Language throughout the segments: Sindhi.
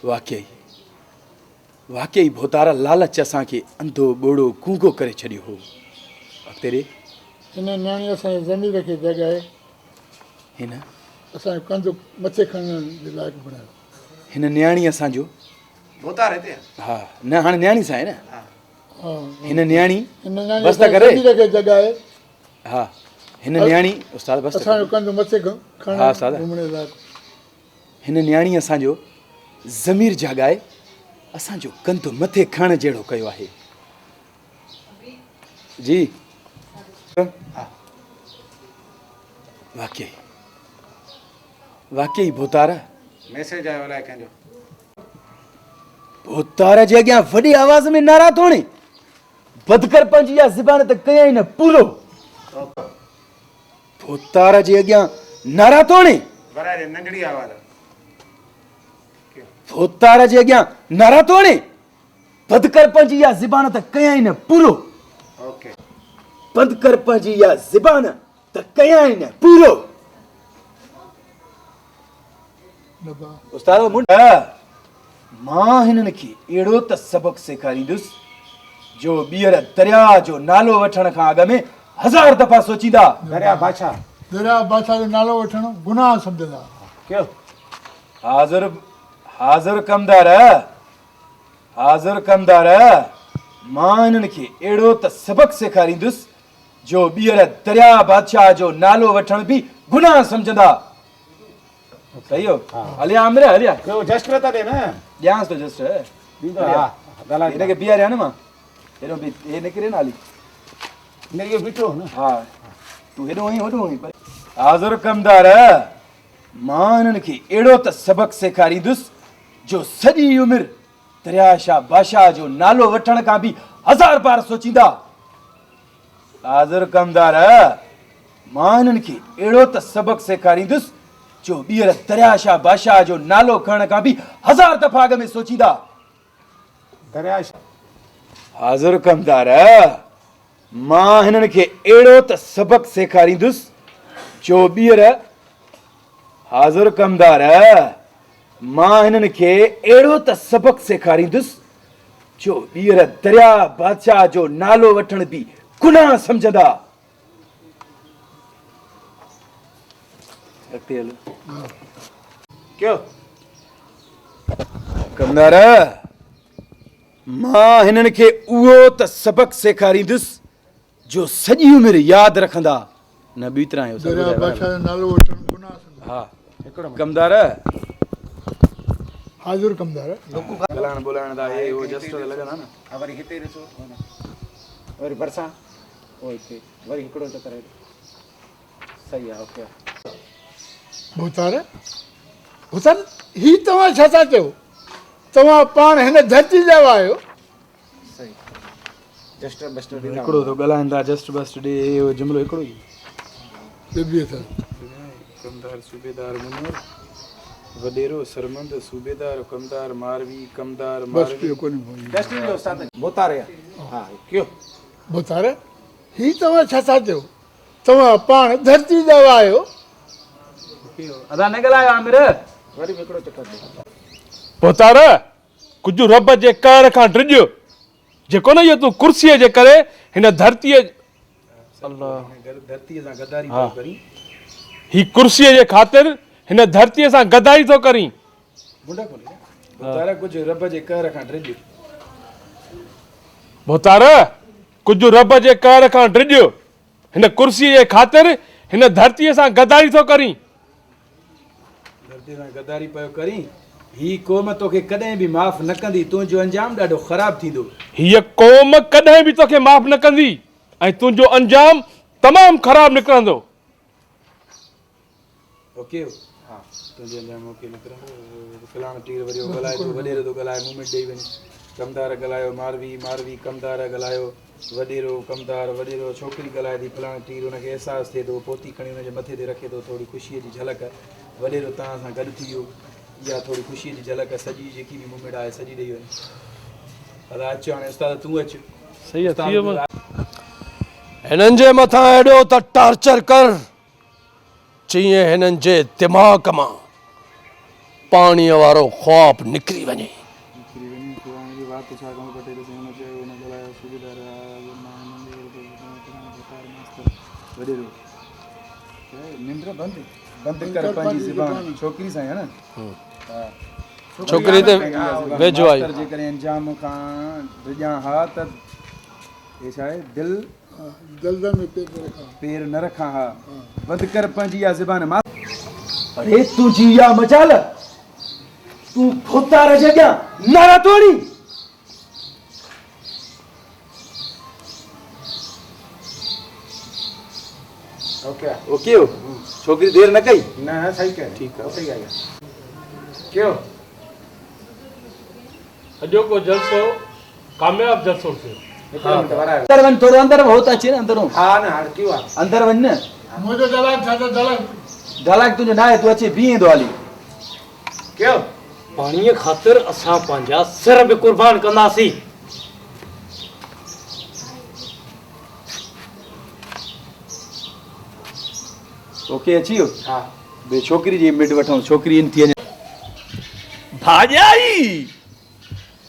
واقعي واقعي ڀوتار لالچ اسان کي انڌو ٻوڙو گونگو ڪري ڇڏيو هو. اڳتي ڏي. هن نياڻي اسان جي ضمير کي جڳائي. هن. اسان جو ڪنڌ مٿي کڻڻ جي لائق بڻايو. هن نياڻي اسان جو. ڀوتار هتي آ. ها نه هاڻي نياڻي سان آهي نه. ها. هن نياڻي. هن نياڻي بس ته اسان جي ڪري. ضمير کي جڳائي. ها هن نياڻي استاد بس ته اسان جو ڪنڌ مٿي کڻڻ ها استاد. گهمڻ جي لائق. هن نياڻي اسان جو ضمير جاڳائي اسان جو ڪنڌ مٿي کڻڻ جهڙو ڪيو آهي. جي واقعي واقعي ڀوتار. ميسيج آيو الائي ڪنهن جو. ڀوتار جي اڳيان وڏي آواز ۾ نعرا ٿو هڻي. بد ڪر پنهنجي اها زبان ته ڪيائين نه پورو. ڀوتار جي اڳيان نعرا ٿو هڻي. ورائي ڏي ننڍڙي آواز. ڀوتار جي اڳيان نعرا ٿو هڻي. بند ڪر پنهنجي اها زبان ته ڪيائين نه پورو. بند ڪر پنهنجي اها زبان ته ڪيائين نه پورو. استاد منڊ مان هنن کي اهڙو ته سبق سيکاريندس جو ٻيهر درياء جو نالو وٺڻ کان اڳ ۾ هزار دفعا سوچيندا. درياء بادشاهه. درياء بادشاهه جو نالو وٺڻ گناهه سمجهندا. ڪيو. حاضر حاضر ڪمدار. حاضر ڪمدار. مان هنن کي اهڙو ته سبق سيکاريندس جو ٻيهر درياء بادشاهه جو نالو وٺڻ به گناهه سمجهندا. صحيح هو هليا عامر هليا. ٻيو جسٽ نه ته ڏي نه. ڏيانس ٿو جسٽ. ڏيندو ها ڳالهائي. هن کي بيهاريان نه مان. هيڏو به هي نڪري نه هلي. نه اهو بيٺو هو نه. ها تون هيڏو آهين هوڏو آهين. حاضر ڪمدار مان هنن کي اهڙو ته سبق سيکاريندس جو سڄي عمر درياء شاهه بادشاهه جو نالو وٺڻ کان به هزار بار سوچيندا. حاضر ڪمدار، مان هنن کي اهڙو ته سبق سيکاريندس جو ٻيهر درياء شاهه بادشاهه جو نالو کڻڻ کان به هزار دفعا اڳ ۾ سوچيندا. درياء شاهه. حاضر ڪمدار، مان هنن کي اهڙو ته سبق سيکاريندس جو ٻيهر حاضر ڪمدار، مان هنن کي اهڙو ته سبق سيکاريندس جو ٻيهر درياء بادشاهه جو نالو وٺڻ به گناهه سمجهندا. اڳتي هلو. ڪيو. ڪمدار، مان هنن کي اهو ته سبق سيکاريندس جو سڄي عمر ياد رکندا. نه ٻي طرح آهيو. درياء بادشاهه جو نالو وٺڻ گناهه سمجهندا. ها ڪمدار. حاضر ڪمدار. ڳالهائڻ ٻولهائڻ دا هي هو جسٽ ته لڳندا نه. ها وري هتي ڏسو وري ڀرسان او هتي وري هڪڙو چڪر هيڏو صحيح آ اوڪي آ. ڀوتار ڀوتار هي توهان ڇا ٿا چئو توهان پاڻ هن ڌرتي ڄاوا آهيو. صحيح جسٽ بسٽ ڏيندا هڪڙو ٿو ڳالهائين ٿا جسٽ بسٽ ڏي هي هو جملو هڪڙو ئي ڏبي اٿس. ڪمدار صوبيدار منور وڏيرو سرمند صوبيدار ڪمدار ماروي ڪمدار بس ماروي. ٻيو ڪونهي پوندي. جسٽ ڏيو استاد ڀوتار ها ڪيو. ڀوتار هي توهان ڇا ٿا چئو توهان پاڻ ڌرتي ڄاوا آهيو. ادا نه ڳالهايو عامر. وري به هڪڙو چڪر ڏي. ڀوتار ڪجهه رب جي قهر کان ڊڄ، جيڪو نه اهو تون ڪرسيء جي ڪري هن ڌرتيء هي ڪرسيء جي خاطر هن ڌرتيء سان غداري ٿو ڪرين. ڀوتار، ڪجهه رب جي قهر کان ڊڄ، هن ڪرسيء جي خاطر هن ڌرتيء سان غداري ٿو ڪرين. ڌرتيء سان غداري پيو ڪرين. هيء قوم توکي ڪڏهن به معاف نه ڪندي، تنهنجو انجام ڏاڍو خراب ٿيندو. هيء قوم ڪڏهن به توکي معاف نه ڪندي ۽ تنهنجو انجام تمام خراب نڪرندو. اوڪي ها تنهنجو انجام اوڪي نڪرندو. فلاڻو ٽير وري اهو ڳالهائي ٿو، وڏيرو ٿو ڳالهائي، موومينٽ ڏيئي وڃ. ڪمدار ڳالهايو، ماروي، ماروي، ڪمدار ڳالهايو. وڏيرو، ڪمدار، وڏيرو، ڇوڪري ڳالهائي ٿي، فلاڻي ٽير، هن کي احساس ٿئي ٿو، پوتي کڻي هن جي مٿي تي رکي ٿو، ٿوري خوشيء جي جهلڪ، وڏيرو توهان سان گڏ ٿي ويو، اها ٿوري خوشيء جي جهلڪ، سڄي جيڪي به مومينٽ آهي سڄي ڏئي وڃ. ادا اچ هاڻي استاد تون اچ. صحيح ٿي ويو. هنن جي مٿان ايڏو ته ٽارچر ڪر جيئن هنن جي دماغ مان پاڻيء وارو خواب نڪري وڃي. ڇوڪري تي ويجهو آئي. اڙي تنهنجي اها مجال، تون ڀوتار جي اڳيان نعرا ٿو هڻين. اوڪي هو ڇوڪري دير نه ڪئي. نه نه صحيح ڪيو. ٺيڪ آ صحيح آ ڪيو. اڄوڪو جلسو ڪامياب جلسو ٿيو. اندر وڃ ٿورو اندر هو ته اچي نه اندرون. ها نه هاڻ ڪيو آ. اندر وڃ نه. منهنجو ڊائلاگ ڇا ته ڊائلاگ. ڊائلاگ تنهنجو ناهي تون اچي بيهين ٿو هالي. ڪيو. پاڻيء خاطر اسان پنهنجا سر به قربان ڪنداسين. اوڪي اچي ويو. ها بي ڇوڪري جي مڊ وٺون ڇوڪري ان ٿي اڃا. ڀاڄائي!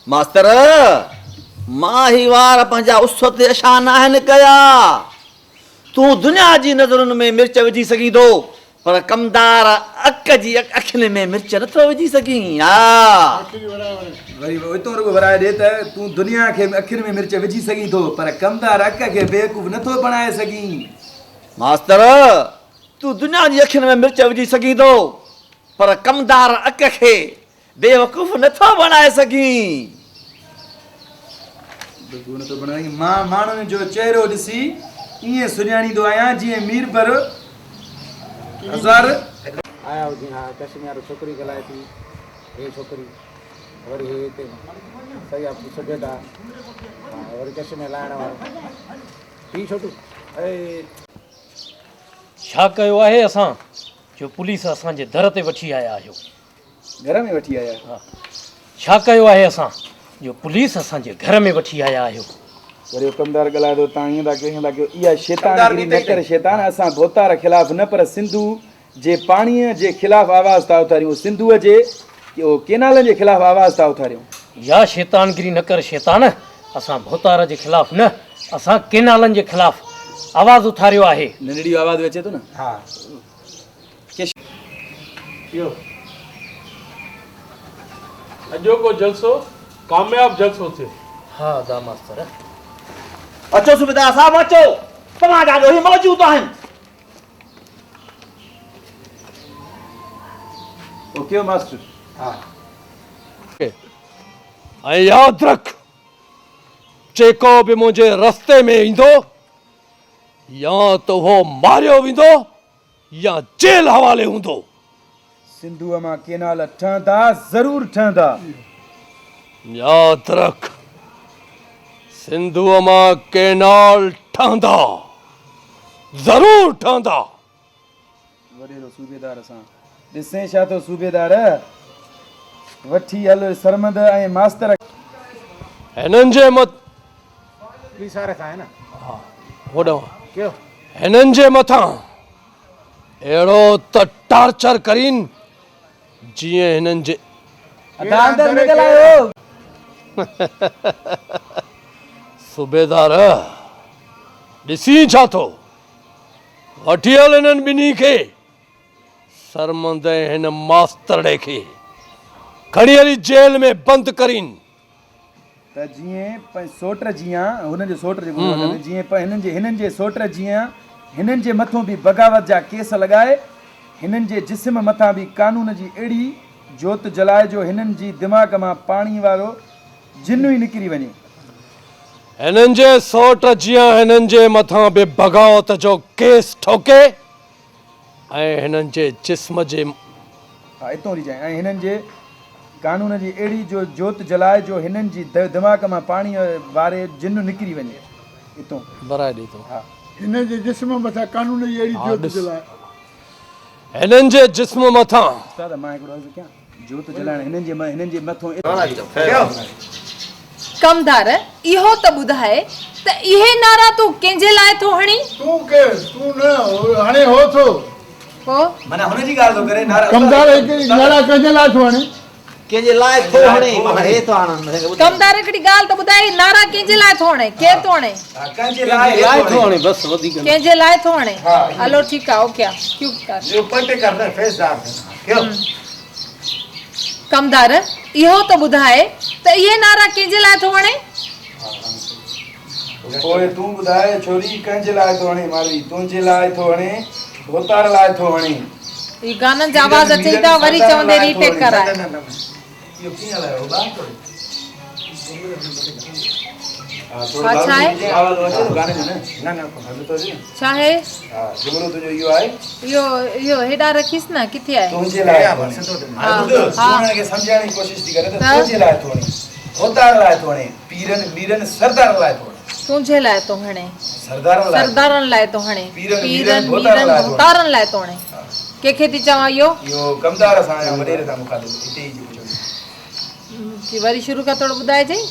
ماستر! مان هي وار پنهنجا اس تي اشا ناهن ڪيا. تون دنيا جي نظرن ۾ مرچ وجهي سگهين ٿو، پر ڪمدار اڪ جي اکين ۾ مرچ نٿو وجهي سگهين. ها! وري اتو رڳو ورائي ڏي ته تون دنيا کي اکين ۾ مرچ وجهي سگهين ٿو، پر ڪمدار اڪ کي بيوقوف نٿو بڻائي سگهين. ماستر! تون دنيا جي اکين ۾ مرچ وجهي سگهين ٿو، پر ڪمدار اڪ کي بيوقوف نه ٿو بڻائي سگهين. بيوقوف نه ٿو بڻائي سگهين. مان ماڻهن جو چهرو ڏسي ائين سڃاڻيندو آهيان جيئن ميربر هزار. آيا هجين ها چشمي وارو ڇوڪري ڳالهائي ٿي هي ڇوڪري وري هي هتي صحيح آ صوبيدار ها وري چشمي لاهڻ وارو هي ڇوٽو اي. ڇا ڪيو آهي اسان جو پوليس اسان جي در تي وٺي آيا آهيو. گهر ۾ وٺي آيا آهيو. ڇا ڪيو آهي اسان جو پوليس اسان جي گهر ۾ وٺي آيا آهيو. وري اهو ڪمدار ڳالهائي ٿو تان ائين ٿا ڪيو ائين ٿا ڪيو اها شيطان گيري نه ڪر شيطان اسان ڀوتار خلاف نه پر سنڌو جي پاڻيء جي خلاف آواز ٿا اٿاريون سنڌوء جي ڪينالن جي خلاف آواز ٿا اٿاريون. يا شيطان گيري نه ڪر شيطان اسان ڀوتار جي خلاف نه اسان ڪينالن جي خلاف آواز اٿاريو آهي. ننڍڙي جو آواز به اچي ٿو نه. ها. اڄوڪو جلسو ڪامياب جلسو ٿيو. ها ادا ماستر. اچو صوبيدار صاحب اچو، توهان جا ڏوهي موجود آهن. Okay master. ها. ۽ ياد رک جيڪو به منهنجي رستي ۾ ايندو يا ته اهو ماريو ويندو يا جيل حوالي هوندو. سنڌوء مان ڪينال ٺهندا ضرور ٺهندا. ياد رک سنڌوء مان ڪينال ٺهندا ضرور ٺهندا. وڏيرو صوبيدار سان، ڏسين ڇا ٿو صوبيدار، وٺي هل سرمد ۽ ماستر کي. هنن جي مت. پوليس واري سان آهي نه. ها هوڏانهن. ڪيو. هنن جي مٿان اهڙو ته ٽارچر ڪرين جيئن هنن جي. ادا اندر نه ڳالهايو. صوبيدار ڏسين ڇا ٿو. وٺي هل هنن ٻنهي کي. سرمند ۽ هن ماسترڙي کي کڻي هلي جيل ۾ بند ڪرين. ته جيئن سوٽ جيان هنن جي سوٽ جي جيئن هنن جي هنن جي سوٽ جيان هنن جي مٿون به بغاوت جا ڪيس لڳائي هنن جي جسم مٿان به قانون جي اهڙي جوت جلائي جو هنن جي دماغ مان پاڻي وارو جن ئي نڪري وڃي. هنن جي سوٽ جيان هنن جي مٿان به بغاوت جو ڪيس ٺوڪي ۽ هنن جي جسم جي. ها اتون ريجائين ۽ هنن جي قانون جي اهڙي جو جوت جلائي جو هنن جي دماغ مان پاڻيء واري جن نڪري وڃي. اتون. ورائي ڏي ٿو. ها. هنن جي جسم مٿان قانون جي اهڙي ها جوت ڏس. جلائي. هنن جي جسم مٿان. استاد مان هڪڙو عرض ڪيان. جوت جلائڻ هنن جي هنن جي مٿون. ڪمدار، اهو ته ٻڌاء ته اهي نعرا تون ڪنهن جي لاء ٿو هڻين؟ تون ڪير؟ تون نه هڻي هو ٿو. پوء؟ معنيٰ هن جي ڳالهه ٿو ڪري نعرا ڪمدار هڪ نعرا ڪنهن جي لاء ٿو هڻي؟ ڪنهن جي لاء ٿو هڻي معنيٰ هي ٿو هڻن هن کي ٻڌ. ڪمدار هڪڙي ڳالهه ته ٻڌائي نعرا ڪنهن جي لاء ٿو هڻي؟ ڪير ٿو هڻي؟ ڪنهن جي لاء ٿو هڻي بس وڌيڪ نه. ڪنهن جي لاء ٿو هڻي؟ هلو ٺيڪ آ اوڪي آ ڪيو ڪر. اهو پلٽي ڪر نه فيس دار ڪيو. ڪمدار اهو ته ٻڌائي ته اهي نعرا ڪنهن جي لاء ٿو هڻي؟ پوء تون ٻڌاء ڇوري ڪنهن جي لاء ٿو هڻي؟ ماروي تنهنجي لاء ٿو هڻي، ڀوتار لاء ٿو هڻي. هي گانن جا آواز اچئي ٿا وري چوندي ري ٽيڪ ڪراء. اهو ڪيئن هلايو هو ٻار ٿوري. ها ٿورو ها ڇا آهي؟ آواز اچي ٿو گاني جو نه نه نه هلو ٿو اچي نه. ڇا آهي؟ ها جملو تنهنجو اهو آهي. اهو اهو هيڏانهن رکيس نه ڪٿي آهي؟ تنهنجي لاء ٿو هڻي. هاڻي ٻڌ تون هن کي سمجهائڻ جي ڪوشش ٿي ڪري ته تنهنجي لاء ٿو هڻي، ڀوتار لاء ٿو هڻي. پيرن ميرن سردارن لاء ٿو هڻي. تنهنجي لاء ٿو هڻي. سردارن لاء. سردارن لاء ٿو هڻي. پيرن پيرن ميرن ڀوتارن ميرن لاء ٿو هڻي. ڀوتارن لاء ٿو هڻي. ڪنهن کي ٿي چوان اهو؟ اهو ڪمدار سان يا وڏيري سان مخاطب هتي ئي جيڪو چوي. جي وري شروع کان ٿورو ٻڌائجين.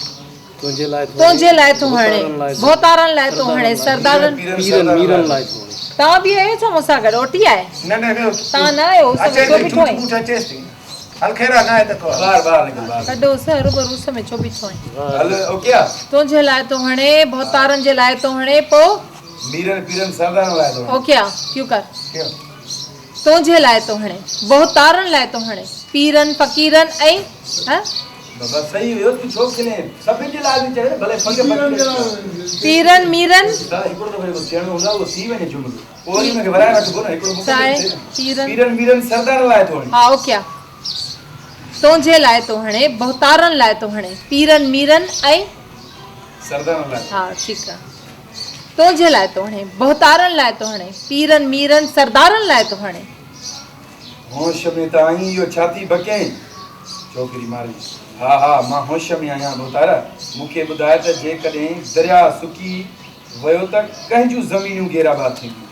تنهنجي لاء ٿو هڻي. تنهنجي لاء ٿو هڻي. ڀوتارن لاء ٿو هڻي. سردارن. پيرن ميرن لاء ٿو هڻي. توهان به آهيو ڇا مون سان گڏ؟ اوٽي آهي؟ نه نه نه. توهان نه آهيو؟ اس ۾ ڇو بيٺو آهين؟ اچيس ٿي. هل خير آ نه آهي ته ڪو. ٻاهر ٻاهر نڪر ٻاهر. ڪڍ اس هروڀرو اس ۾ ڇو بيٺو آهين. هل اوڪي آ. تنهنجي لاء ٿو هڻي ڀوتارن جي لاء ٿو هڻي پو. ميرن پيرن سردارن لاء ٿو هڻي. اوڪي آ ڪيو ڪر. تنهنجي لاء ٿو هڻي ڀوتارن لاء ٿو هڻي پيرن فقيرن ۽ ها. بابا صحيح هيو تون ڇو کلين سڀن جي لاء به چوي نه ڀلي پنگ پٽ. پيرن ميرن. دادا هڪڙو دفعو جيڪو ٿيڻو هوندو آ اهو ٿي وڃي جملو. پوء وري ان کي ورائي وٺبو نه هڪڙو مڪمل ٿئي نه. پيرن ميرن سردارن لاء ٿو هڻي. ها اوڪي آ. تنهنجي لاء ٿو هڻي، ڀوتارن لاء ٿو هڻي، پيرن ميرن ۽. سردارن لاء ٿو ها ٺيڪ آ. تنهنجي لاء ٿو هڻي، ڀوتارن لاء ٿو هڻي، پيرن ميرن سردارن لاء ٿو هڻي. هوش ۾ ته آهين اهو ڇا ٿي بڪين؟ ڇوڪري مارئي، ها ها مان هوش ۾ آهيان ڀوتار، مون کي ٻڌاء ته جيڪڏهن درياء سڪي ويو ته ڪنهن جون زمينون غيرآباد ٿينديون؟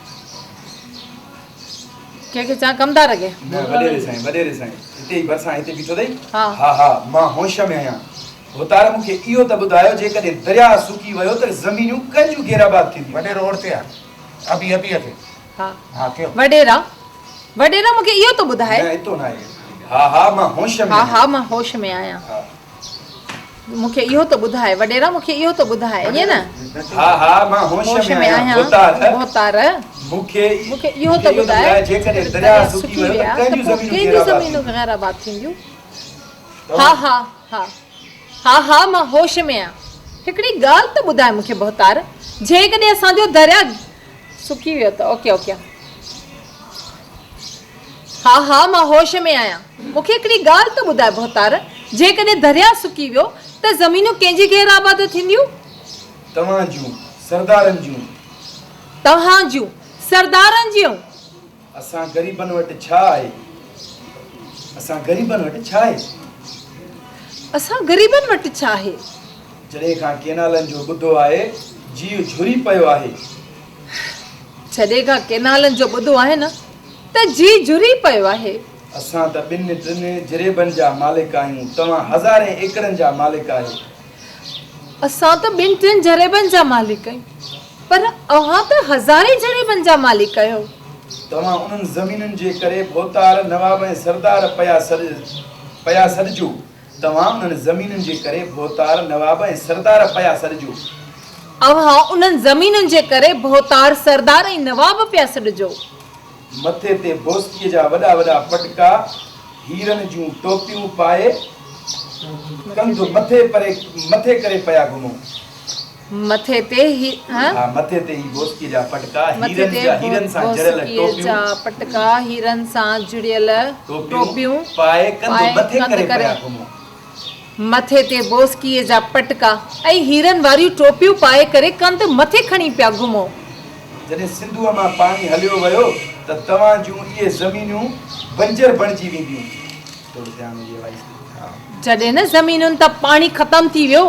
ڪنهن کي چوان ڪمدار کي؟ نه وڏيري سائين، وڏيري سائين، هتي ئي ڀرسان هتي بيٺو اٿئي؟ ها. ها ها، مان هوش ۾ آهيان. ڀوتار مون کي اهو ته ٻڌايو جيڪڏهن درياهه سڪي ويو ته زمينون ڪنهن جون غيرآباد ٿينديون؟ وڏيرو اڙتي آ، ابي ابيء کي. ها. ها ڪيو. وڏيرا، وڏيرا مون کي اهو ته ٻڌاء. نه اتو ناهي. ها ها، مان هوش ۾ ها آهيان. ها، مان هوش ۾ آهيان. ها. مون کي اهو ته ٻڌاء وڏيرا مون کي اهو ته ٻڌاء ائين نه؟ ها ها مان هوش ۾ آهيان ڀوتار ڀوتار مون کي مون کي اهو ته ٻڌاء جيڪڏهن درياهه سڪي ويو ته ڪنهن جون زمينون غير آباد ٿينديون ها ها ها ها ها مان هوش ۾ آهيان هڪڙي ڳالهه ته ٻڌاء مون کي ڀوتار جيڪڏهن اسان جو درياهه سڪي ويو ته اوڪي اوڪي ها ها مان هوش ۾ آهيان. مون کي هڪڙي ڳالهه ته ٻڌاء ڀوتار، جيڪڏهن درياهه سڪي ويو ته زمينون ڪنهن جي غير آباد ٿينديون؟ توهان جون، سردارن جون. توهان جون، سردارن جون. اسان غريبن وٽ ڇا آهي؟ اسان غريبن وٽ ڇا آهي؟ اسان غريبن وٽ ڇا آهي؟ جڏهن کان ڪينالن جو ٻڌو آهي، جيء جهري پيو آهي. جڏهن کان ڪينالن جو ٻڌو آهي نه ته جيء جهري پيو آهي. اسان ته ٻن ٽن جريبن جا مالڪ آهيون، توهان هزارين ايڪڙن جا مالڪ آهيو. اسان ته ٻن ٽن جريبن جا مالڪ آهيون، پر اوهان ته هزارين جريبن جا مالڪ آهيو. توهان انهن زمينن جي ڪري ڀوتار، نواب ۽ سردار پيا سڏجو. توهان انهن زمينن جي ڪري ڀوتار، نواب ۽ سردار پيا سڏجو. اوهان انهن زمينن جي ڪري ڀوتار، سردار ۽ نواب پيا سڏجو. مٿي تي بوسڪيء جا وڏا وڏا پٽڪا، هيرن جون ٽوپيون پائي، ڪنڌ مٿي پري مٿي ڪري پيا گهمو. مٿي تي هي ها. ها مٿي تي هي بوسڪيء جا پٽڪا، مٿي هيرن تي جا هيرن سان جڙيل بوسڪيء ٽوپيون. جا پٽڪا، هيرن سان جڙيل ٽوپيون پائي ڪنڌ پائي مٿي ڪنڌ ڪري ڪري. پيا گهمو. مٿي تي بوسڪيء جا پٽڪا ۽ هيرن واريون ٽوپيون پائي ڪري ڪنڌ مٿي کڻي پيا گهمو. جڏهن سنڌوء مان پاڻي هليو ويو ته توهان جون اهي زمينون بنجر بڻجي وينديون. ٿورو ڌيان هجي وائيس تي. جڏهن نه زمينن تان پاڻي ختم ٿي ويو.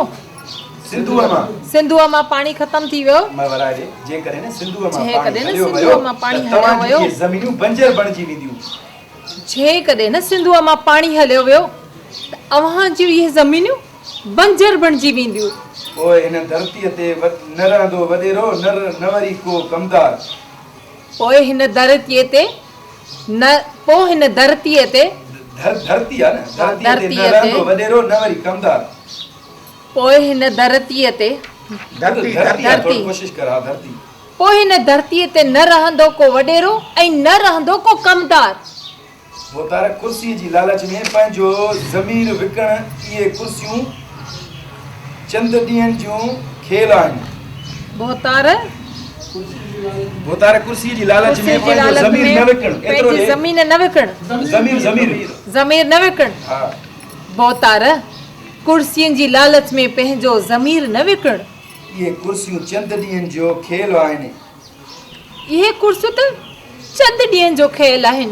سنڌوء مان. سنڌوء مان پاڻي ختم ٿي ويو. مان ورائي ڏي. جيڪڏهن نه سنڌوء مان پاڻي جيڪڏهن نه هليو سنڌوء ويو مان پاڻي ته هليو توهان جون ويو. اهي زمينون بنجر بڻجي وينديون. جيڪڏهن نه سنڌوء مان پاڻي هليو ويو ته اوهان جون اهي زمينون بنجر بڻجي وينديون. پوء هن ڌرتيء تي نه رهندو وڏيرو، نه وري ڪو ڪمدار. پوء هن ڌرتيء تي نه پوء هن ڌرتيء تي. ڌرتي آ نه، ڌرتيء تي نه رهندو وڏيرو نه وري ڪمدار. پوء هن ڌرتيء تي. ڌرتي، ڌرتي آ، ٿورو ڪوشش ڪر، ها ڌرتي. پوء هن ڌرتيء تي نه رهندو ڪو وڏيرو ۽ نه رهندو ڪو ڪمدار. ڀوتار ڪرسيء جي لالچ ۾ پنهنجو ضمير وڪڻ اهي ڪرسيون چند ڏينهن جون کيل آهن. ڀوتار. ڀوتار ڪرسيء جي لالچ ۾ پنهنجو ضمير نه وڪڻ ايترو ڏي. زمين نه وڪڻ. ضمير ضمير. ضمير نه وڪڻ. ها. ڀوتار ڪرسين جي لالچ ۾ پنهنجو ضمير نه وڪڻ. اهي ڪرسيون چند ڏينهن جو کيل آهن. اهي ڪرسيون ته چند ڏينهن جو کيل آهن.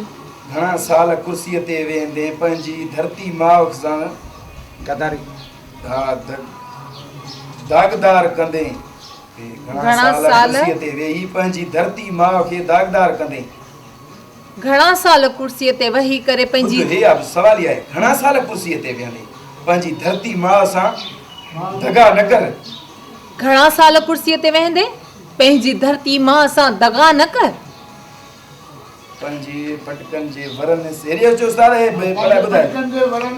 گهڻا سال ڪرسيء تي ويهندين پنهنجي ڌرتي ماء سان غداري داغدار ڪندين. گهڻا سال ڪرسيء تي ويهي پنهنجي ڌرتي ماء کي داغدار ڪندين. گهڻا سال ڪرسيء تي ويهي ڪري پنهنجي. خود هي آ به سوال ئي آهي. گهڻا سال ڪرسيء تي ويهندين پنهنجي ڌرتي ماء سان دغا نه ڪر. گهڻا سال ڪرسيء تي ويهندين پنهنجي ڌرتي ماء سان دغا نه ڪر. پنهنجي پٽڪن جي ورن هيڏي اچو استاد هي پڙهائي ٻڌايو. پٽڪن جي ورن.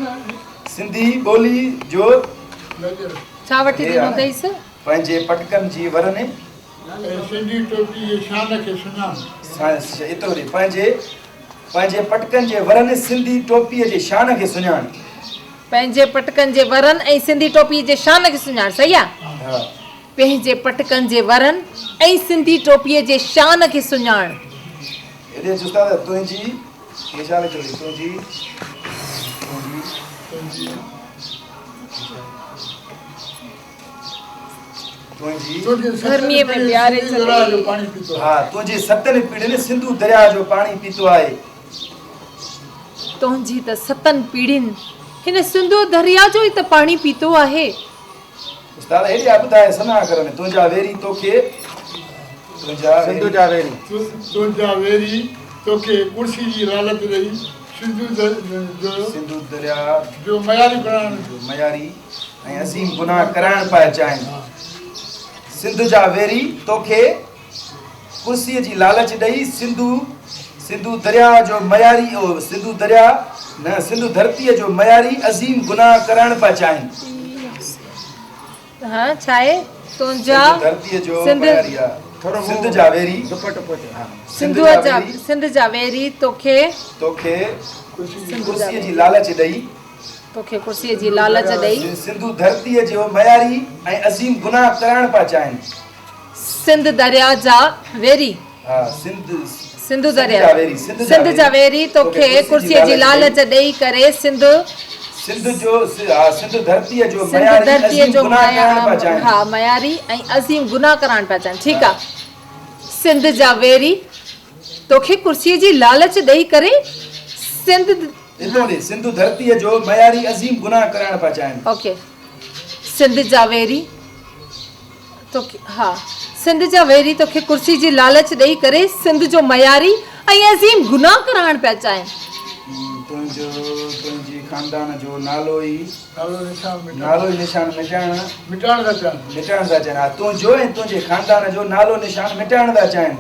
سنڌي ٻولي جو. ڇا وٺي ڏنو اٿئيس؟ پنهنجي پٽڪن جي ورن. ۽ سنڌي ٽوپي جي شان کي سڃاڻ. ايترو ڏي پنهنجي پنهنجي پٽڪن جي ورن سنڌي ٽوپيء جي شان کي سڃاڻ. پنهنجي پٽڪن جي ورن ۽ سنڌي ٽوپيء جي شان کي سڃاڻ صحيح آ؟ ها. پنهنجي پٽڪن جي ورن ۽ سنڌي ٽوپيء جي شان کي سڃاڻ. هيڏي اچ استاد تنهنجي هي ڇا لکيو اٿئي تنهنجي تنهنجي تنهنجي گرميء ۾ پياري ڇڏي. ها تنهنجي ستن پيڙهين سنڌو درياء جو پاڻي پيتو آهي. تنهنجي ته ستن پيڙهين هن سنڌو درياء جو ئي ته پاڻي پيتو آهي. استاد هيڏي آ ٻڌاء سنها ڪر ۾ تنهنجا ويري توکي تنهنجا سنڌو جا ويري. تنهنجا ويري توکي ڪرسي جي لالچ ڏئي سنڌو جو سنڌو درياء جو معياري بڻائڻ جو معياري ۽ عظيم گناهه ڪرائڻ پيا چاهين. سنڌ جا ويري توکي ڪرسيء جي لالچ ڏئي سنڌو سنڌو درياء جو معياري او سنڌو درياء نه سنڌو ڌرتيء جو معياري عظيم گناهه ڪرائڻ پيا چاهين. ها ڇا آهي تنهنجا سنڌ ڌرتيء جو سنڌ معياري آ سنڌ جا ويري سنڌوء جا سنڌ جا ويري توکي توکي ڪرسيء جي لالچ ڏئي. توکي ڪرسيء جي لالچ ڏئي. سنڌو ڌرتيء جو معياري ۽ عظيم گناهه ڪرائڻ پيا چاهين. سنڌ درياء جا ويري. ها سنڌ سنڌو درياء سنڌ جا ويري توکي ڪرسيء جي لالچ ڏئي ڪري سنڌ. سنڌ جو ها سنڌ ڌرتيء جو معياري عظيم گناهه ڪرائڻ پيا چاهين. ها معياري ۽ عظيم گناهه ڪرائڻ پيا چاهين ٺيڪ آ سنڌ جا ويري توکي ڪرسيء جي لالچ ڏئي ڪري سنڌ. اتو ڏي سنڌو ڌرتيء جو معياري عظيم گناهه ڪرائڻ پيا چاهين. اوڪي سنڌ جا ويري توکي ها سنڌ جا ويري توکي ڪرسي جي لالچ ڏئي ڪري سنڌ جو معياري ۽ عظيم گناهه ڪرائڻ پيا چاهين. تنهنجو تنهنجي خاندان جو نالو ئي نالو نشان مٽائڻ نالو ئي نشان مٽائڻ مٽائڻ ٿا چاهين. مٽائڻ ٿا چاهين ها تنهنجو ۽ تنهنجي خاندان جو نالو نشان مٽائڻ ٿا چاهين.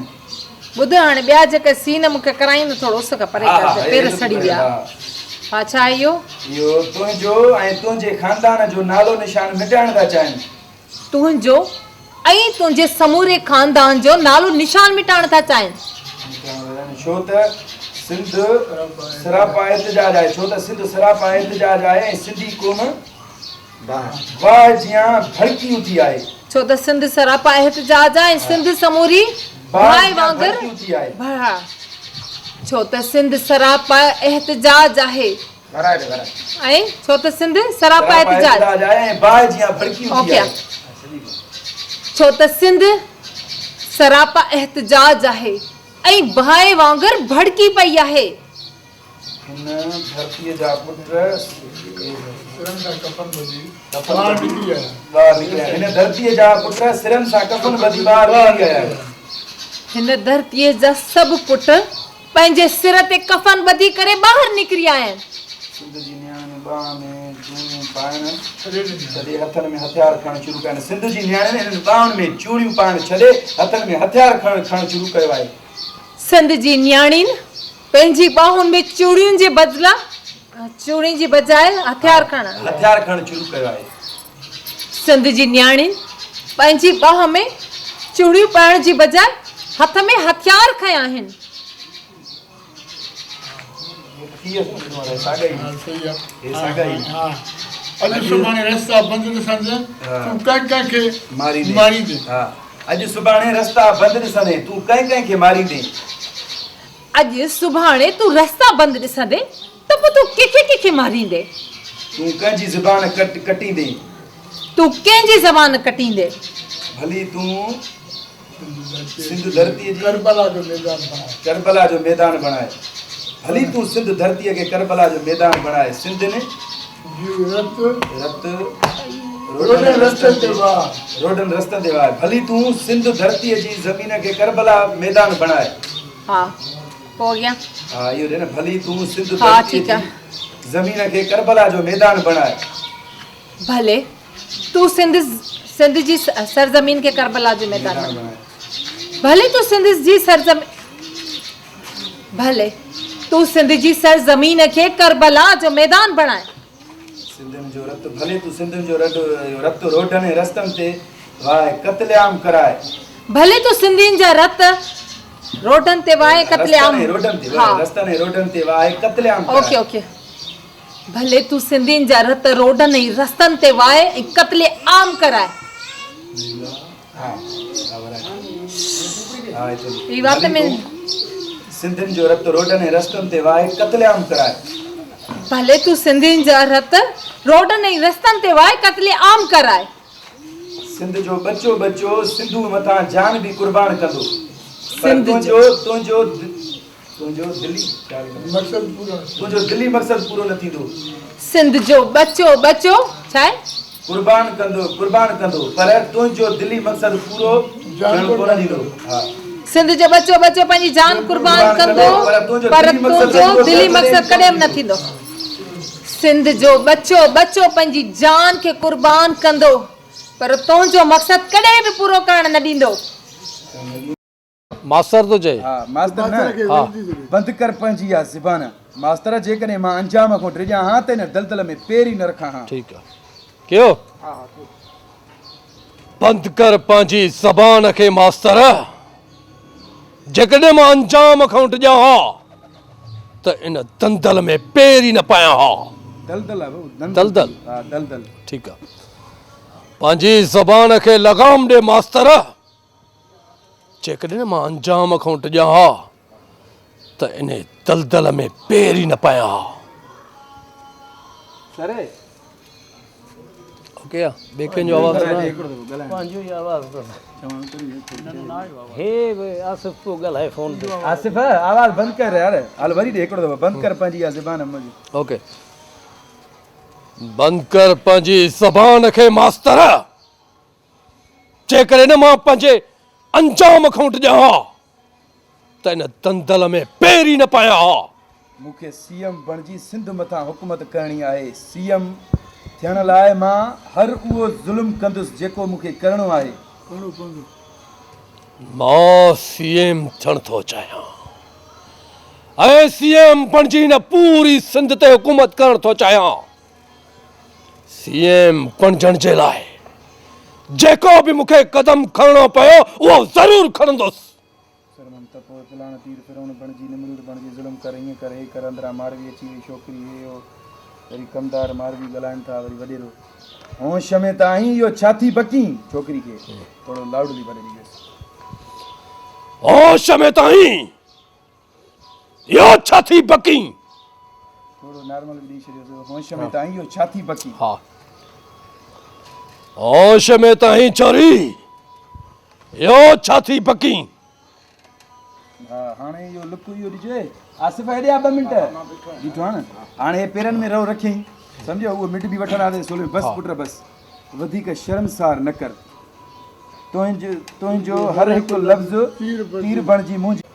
ٻڌ هاڻي ٻيا جيڪي سين مون کي ڪرائين نه ٿورو اس کان پري ڪر ته پير سڙي ويا. ها ڇا آهي اهو؟ اهو تنهنجو ۽ تنهنجي خاندان جو نالو نشان مٽائڻ ٿا چاهين. تنهنجو ۽ تنهنجي سموري خاندان جو نالو نشان مٽائڻ ٿا چاهين. ڇو ته سنڌ سراپا احتجاج آهي ڇو ته سنڌ سراپا احتجاج آهي ۽ سنڌي قوم باهه جيان ڀڙڪي اٿي آهي. ڇو ته سنڌ سراپا احتجاج آهي ۽ سنڌ سموري باهه باهه جيان وانگر ڀڙڪي اٿي آهي. ڇو ته سنڌ سراپا احتجاج آهي. ۽ ڇو ته سنڌ سراپا احتجاج آهي ۽ باهه جيان ڀڙڪي اٿي آهي. ڇو ته سنڌ سراپا احتجاج آهي ۽ باهه وانگر ڀڙڪي پئي آهي. هن ڌرتيء جا پٽ سرن سان ڪفن ٻڌي ٻاهر نڪري آيا. ٻاهر نڪري آيا. هن ڌرتيء جا پٽ سرن سان ڪفن ٻڌي ٻاهر نڪري آيا. هن ڌرتيء جا سڀ پٽ پنهنجي سر تي ڪفن ٻڌي ڪري ٻاهر نڪري آيا آهن. سنڌ جي نياڻين ٻانهن ۾ چوڙيون پائڻ ڇڏي هٿن ۾ هٿيار کڻڻ شروع ڪيا آهن. سنڌ جي نياڻين انهن ٻانهن ۾ چوڙيون پائڻ ڇڏي هٿن ۾ هٿيار کڻڻ شروع ڪيو آهي. سنڌ جي نياڻين. پنهنجي ٻانهن ۾ چوڙين جي بدلا چوڙين جي بجاء هٿيار کڻڻ. هٿيار کڻڻ شروع ڪيو آهي. سنڌ جي نياڻين پنهنجي ٻانهن ۾ چوڙيون پائڻ جي بجاء هٿ ۾ هٿيار کنيا آهن. اڄ سڀاڻي رستا بند ڏسندين تون ڪنهن ڪنهن کي ماريندين. اڄ سڀاڻي رستا بند ڏسندين تون ڪنهن ڪنهن کي ماريندين. اڄ سڀاڻي تون رستا بند ڏسندين ته پوء تون ڪنهن کي ڪنهن کي ماريندين. تون ڪنهن جي زبان ڪٽيندين. تون ڪنهن جي زبان ڪٽيندين. ڀلي تون سنڌ ڌرتيء جي ڪربلا جو ميدان بڻائي. ڪربلا جو ميدان بڻائي. ڀلي تون سنڌ ڌرتيء کي ڪربلا جو ميدان بڻائي. سنڌين جي رت رت روڊن رستن تي واهه. روڊن رستن تي واهه. ڀلي تون سنڌ ڌرتيء جي زمين کي ڪربلا ميدان بڻائي. ها پوء اڳيان. ها اهو ڏي نه ڀلي تون سنڌ ڌرتيء جي زمين کي ڪربلا جو ميدان بڻائي. ڀلي تون سنڌ سنڌ جي سرزمين کي ڪربلا جو ميدان بڻاء. ڀلي تون سنڌ جي سرزمين ڀلي تون سنڌ جي سرزمين کي ڪربلا جو ميدان بڻاء. سنڌين جو رت ڀلي تون سنڌين جو رت روڊن ۽ رستن تي وهائي قتل عام ڪراء. ڀلي تون سنڌين جا رت روڊن تي وهائي قتل عام رستن ۽ روڊن تي وهائي قتل عام ڪراء. Okay okay. ڀلي تون سنڌين جا رت روڊن ۽ رستن تي وهائي ۽ قتل عام ڪرائي. هي وات ۾. سنڌين جو رت روڊن ۽ رستن تي وهائي قتل عام ڪرائي. ڀلي تون سنڌين جا رت روڊن ۽ رستن تي وهائي قتل عام ڪرائي. سنڌ جو ٻچو ٻچو سنڌوء مٿان جان به قربان ڪندو پر تنهنجو تنهنجو تنهنجو دلي مقصد پورو نه تنهنجو دلي مقصد پورو نه ٿيندو. سنڌ جو ٻچو ٻچو ڇا آهي؟ قربان ڪندو قربان ڪندو پر تنهنجو دلي مقصد پورو ٿيڻ ڪونه ڏيندو. ها. سنڌ جو ٻچو ٻچو پنهنجي جان قربان ڪندو پر تنهنجو دلي مقصد ڪڏهن به نه ٿيندو. سنڌ جو ٻچو ٻچو پنهنجي جان کي قربان ڪندو پر تنهنجو مقصد ڪڏهن به پورو ڪرڻ نه ڏيندو. ماستر ٿو چئي. ها ماستر نه بند ڪر پنهنجي اها زبان. ماستر جيڪڏهن مان انجام کان ڊڄان ها ته هن دلدل ۾ پير ئي نه رکان ها. ٺيڪ آ ڪيو. بند ڪر پنهنجي زبان کي ماستر. جيڪڏهن مان انجام کان ڊڄان ها ته ان دلدل ۾ پير ئي نه پايان ها. دلدل آ ڀائو دلدل. ها دلدل. ٺيڪ آ پنهنجي زبان کي لغام ڏي ماستر. جيڪڏهن مان انجام کان ڊڄان ها ته انهي دلدل ۾ پير ئي نه پايان ها. اوڪي آ ٻئي ڪنهن جو آواز نه آهي. پنهنجو ئي آواز اٿس. هي به آصف پيو ڳالهائي فون تي. آصف آواز بند ڪر يار هل وري ڏي هڪڙو دفعو بند ڪر پنهنجي اها زبان منهنجي. اوڪي بند ڪر پنهنجي زبان کي ماستر. جيڪڏهن نه مان پنهنجي انجام کان ڊڄان ها ته ان دندل ۾ پير ئي نه پايان ها. مون کي سي ايم بڻجي سنڌ مٿان حڪومت ڪرڻي آهي. سي ايم ٿيڻ لاء مان هر اهو ظلم ڪندس جيڪو مون کي ڪرڻو آهي. مان سي ايم ٿيڻ ٿو چاهيان ۽ سي ايم بڻجي نه پوري سنڌ تي حڪومت ڪرڻ ٿو چاهيان. سي ايم بڻجڻ جي لاء جيڪو به مون کي قدم کڻڻو پيو اهو ضرور کڻندس. سرمن ته پوء فلاڻ تير فرعون بڻجي نمرود بڻجي ظلم ڪر ائين ڪر هي ڪر اندران ماروي اچي وئي ڇوڪري هي هو وري ڪمدار ماروي ڳالهائن ٿا وري وڏيرو هوش ۾ ته آهين اهو ڇا ٿي بڪين ڇوڪري کي ٿورو لائوڊلي ڀلي ڏجيس. هوش ۾ ته آهين اهو ڇا ٿي بڪين. ٿورو نارمل به ڏئي ڇڏيوس هوش ۾ ته آهين اهو ڇا ٿي بڪين. ها هوش ۾ ته آهين ڇوري اهو ڇا ٿي بڪين. ها هاڻي اهو لڪ اهو ڏجي آصف هيڏي آ 2 منٽ بيٺو آ نه هاڻي هي پيرن ۾ رئو رکيائين سمجهيو اهو مٽ به وٺندا سي سولي بس پٽ بس وڌيڪ شرمسار نه ڪر تنهنجو تنهنجو هر هڪ لفظ تير بڻجي منهنجي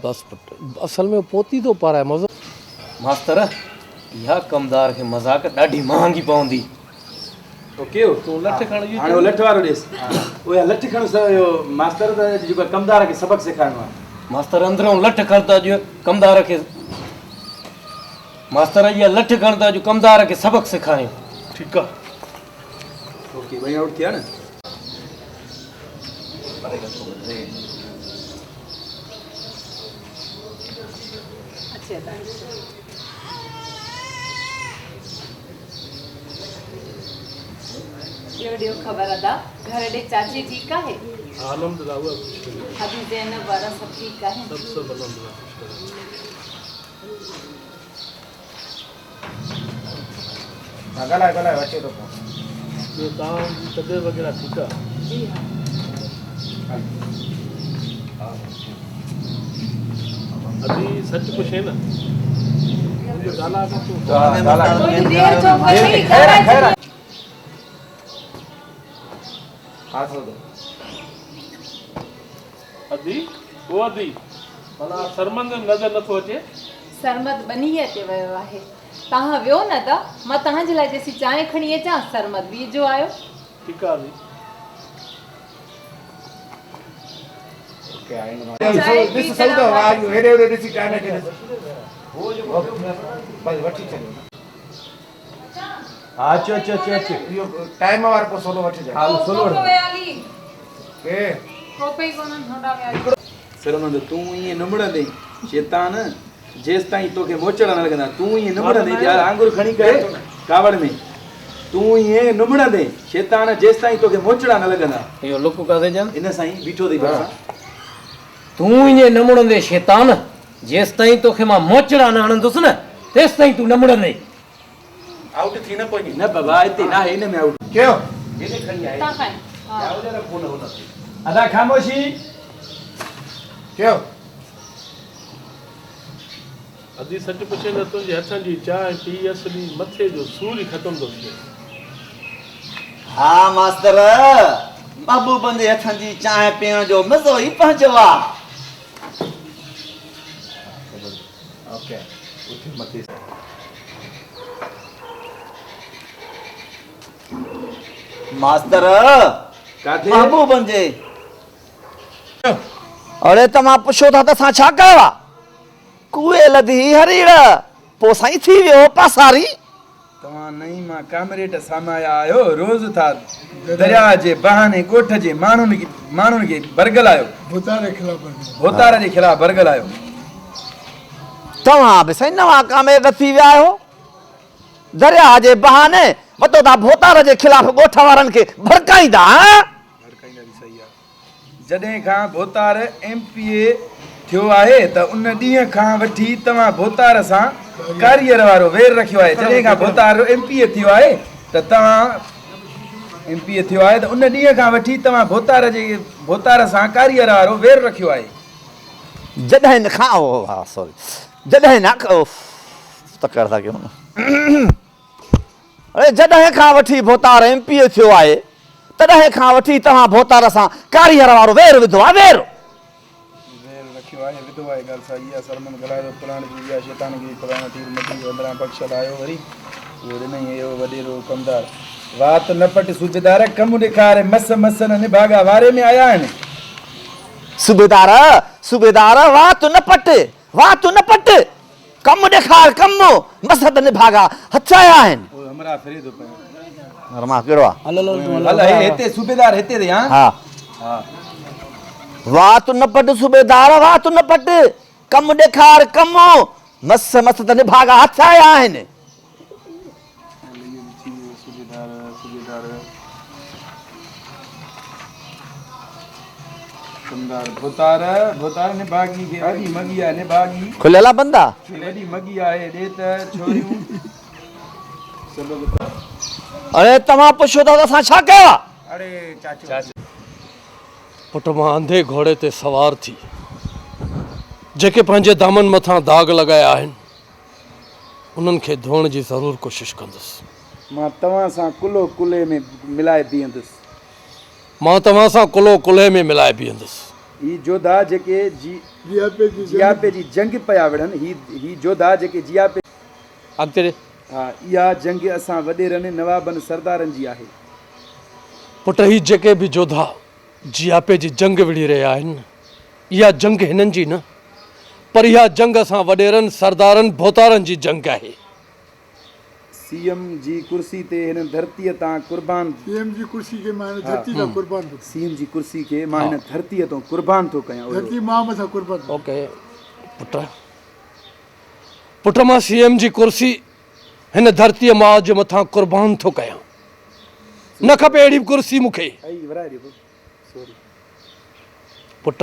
بس پٽ اصل ۾ پوتي ٿو پارائي مزو. ماستر، اها ڪمدار کي مذاق ڏاڍي مهانگي پوندي. اوڪي تون لٺ کڻ اهو هاڻي لٺ وارو ڏيس. اها لٺ کڻ اهو ماستر ته جيڪو ڪمدار کي سبق سيکارڻو آهي. ماستر اندرئون لٺ کڻ ته اڄ ڪمدار کي ماستر اها لٺ کڻ ته اڄ ڪمدار کي سبق سيکاريون. ٺيڪ آ. اوڪي ٻئي آئوٽ ٿيا نه. اچي ادا. ڏيو ڏيو خبر ادا گهر ڏي چاچي ٺيڪ آهي؟ ها الحمدلله اها به خوش آهي. ادي زينب وارا سڀ ٺيڪ آهن؟ سڀ سڀ الحمدلله خوش آهن. ها ڳالهايو ڳالهايو اچي ٿو فون. ٻيو توهان جي طبيعت وغيره ٺيڪ آهي؟ جي ها. ادي سچ پڇين نه منهنجو ڳالهاء کان پوء تنهنجي دير ڇو ڪئي ڳالهائي ڇڏ. ادي او ادي ڀلا سرمد نظر نٿو اچي. سرمد ٻنيء تي ويو آهي. توهان ويو نه ادا، مان توهان جي لاء جيسين چانهه کڻي اچان، سرمد به اجهو آيو. ٺيڪ آ ادي. چانهه پي سلام ها اچو اچو اچو اچو. ٽائيم وارو پوء سولو وٺجانء. ها اهو سولو وٺندو. ڪي. سرمند تون ائين نه مڙندين شيطان جيستائين توکي موچڙا نه لڳندا تون ائين نه مڙندين يار آڱر کڻي ڪري ڪاوڙ ۾ تون ائين نه مڙندين شيطان جيستائين توکي موچڙا نه لڳندا. اهو لڪ ڪاٿي جان. ان سان ئي بيٺو اٿئي ڀرسان. تون ائين نه مڙندين شيطان جيستائين توکي مان موچڙا نه هڻندس نه تيستائين تون نه مڙندين. آئوٽ ٿي نه پوئين. نه بابا اتي ناهي ان ۾ آئوٽ. ڪيو. هيڏي کڻي آهي. تان کائين. ها. ادا خاموشي. ڪيو. ادي سچ پڇين ته تنهنجي هٿن جي چانهه پي اصلي مٿي جو سور ئي ختم ٿو ٿئي. ها ماستر، محبوبن جي هٿن جي چانهه پيئڻ جو مزو ئي پنهنجو آ. ماستر، محبوبن جي. اڙي توهان پڇو ٿا ته اسان ڇا ڪيو آ؟ ڪوئي لڌي هريڙ، پوء سائين ٿي ويو پاساري. توهان نئين مان ڪامريڊ سامايا آهيو، روز ٿا درياء جي بهاني ڳوٺ جي ماڻهن کي برغلايو. ڀوتار جي خلاف برغلايو. ڀوتار جي خلاف برغلايو. توهان به سائين نوان ڪامريڊ ٿي ويا آهيو، درياء جي بهاني وتو ٿا ڀوتار جي خلاف ڳوٺ وارن کي ڀڙڪائيندا هان. ڀڙڪائيندا به صحيح آ. جڏهن کان ڀوتار ايم پي اي ٿيو آهي ته ان ڏينهن کان وٺي توهان ڀوتار سان ڪاريئر وارو وير رکيو آهي جڏهن کان ڀوتار ايم پي اي ٿيو آهي ته توهان ايم پي اي ٿيو آهي ته ان ڏينهن کان وٺي توهان ڀوتار جي ڀوتار سان ڪاريئر وارو وير رکيو آهي. جڏهن کان ها سوري جڏهن تڪڙ ٿا ڪيون. اڙي جڏهن کان وٺي ڀوتار ايم پي اي ٿيو آهي تڏهن کان وٺي توهان ڀوتار سان ڪاريهر وارو وير وڌو آهي وير. وير رکيو آهي وڌو آهي ڳالهه ساڳي آهي سرمن ڳالهائي ٿو پراڻ جي اها شيطان گيري فلاڻو ٽير مٽي اندران بخشل آيو وري اهو ڏنئي اهو وڏيرو ڪمدار وات نه پٽ صوبيدار ڪم ڏيکار مس مس نه نڀاڳا واري ۾ آيا آهن. صوبيدار صوبيدار وات نه پٽ وات نه پٽ. ڪم ڏيکار ڪم، مس ته نڀاڳا هٿ آيا آهن. اهو همراهه ڦري ٿو پيو. همراهه ڪهڙو آ؟ هل هل هي هتي صوبيدار هتي اٿئي ها. ها. ها. وات نه پٽ صوبيدار وات نه پٽ، ڪم ڏيکار ڪم، مس مس ته نڀاڳا هٿ آيا آهن. کليل آ بند آ؟ اڙي توهان پڇو ٿا ته اسان ڇا ڪيو آ؟ پٽ مان انڌي گهوڙي تي سوار ٿي جيڪي پنهنجي دامن مٿان داغ لڳايا آهن انهن کي ڌوئڻ جي ضرور ڪوشش ڪندس. مان توهان سان ڪلهو ڪلهي ۾ ملائي بيهندس. مان توهان سان ڪلهو ڪلهي ۾ ملائي بيهندس. هي جوڌا جيڪي جياپي جي جنگ پيا وڙهن، هي جوڌا جيڪي جياپي. اڳتي ڏي. ها، اها جنگ اسان وڏيرن، نوابن، سردارن جي آهي. پٽ هي جيڪي به جوڌا جياپي جي جنگ وڙهي رهيا آهن نه، اها جنگ هنن جي نه پر اها جنگ اسان وڏيرن، سردارن، ڀوتارن جي جنگ آهي. سي ايم جي ڪرسي تي هن ڌرتيء تان قربان. سي ايم جي ڪرسي کي مان هن ڌرتي تان قربان ٿو ڪيان. سي ايم جي ڪرسي کي مان هن ڌرتيء تان قربان ٿو ڪيان. ڌرتي ماء مٿان قربان ٿو ڪيان. اوڪي پٽ پٽ مان سي ايم جي ڪرسي هن ڌرتيء ماء جي مٿان قربان ٿو ڪيان. نه کپي اهڙي به ڪرسي مون کي. پٽ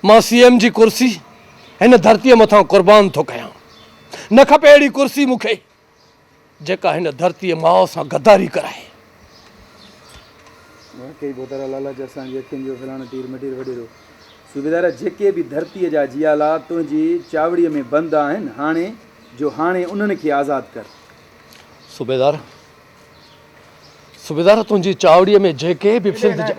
مان سي ايم جي ڪرسي هن ڌرتيء مٿان قربان ٿو ڪيان. نه کپي اهڙي ڪرسي مون کي جيڪا هن ڌرتيء ماء سان غداري ڪرائي. واقعي ڀوتارا لالچ اسان جي اکين جو فلاڻو ٽير مٽير وڏيرو. صوبيدار جيڪي به ڌرتيء جا جيالا تنهنجي چاوڙيء ۾ بند آهن، هاڻي جو هاڻي انهن کي آزاد ڪر. صوبيدار، صوبيدار تنهنجي چاوڙيء ۾ جيڪي به سنڌ جا.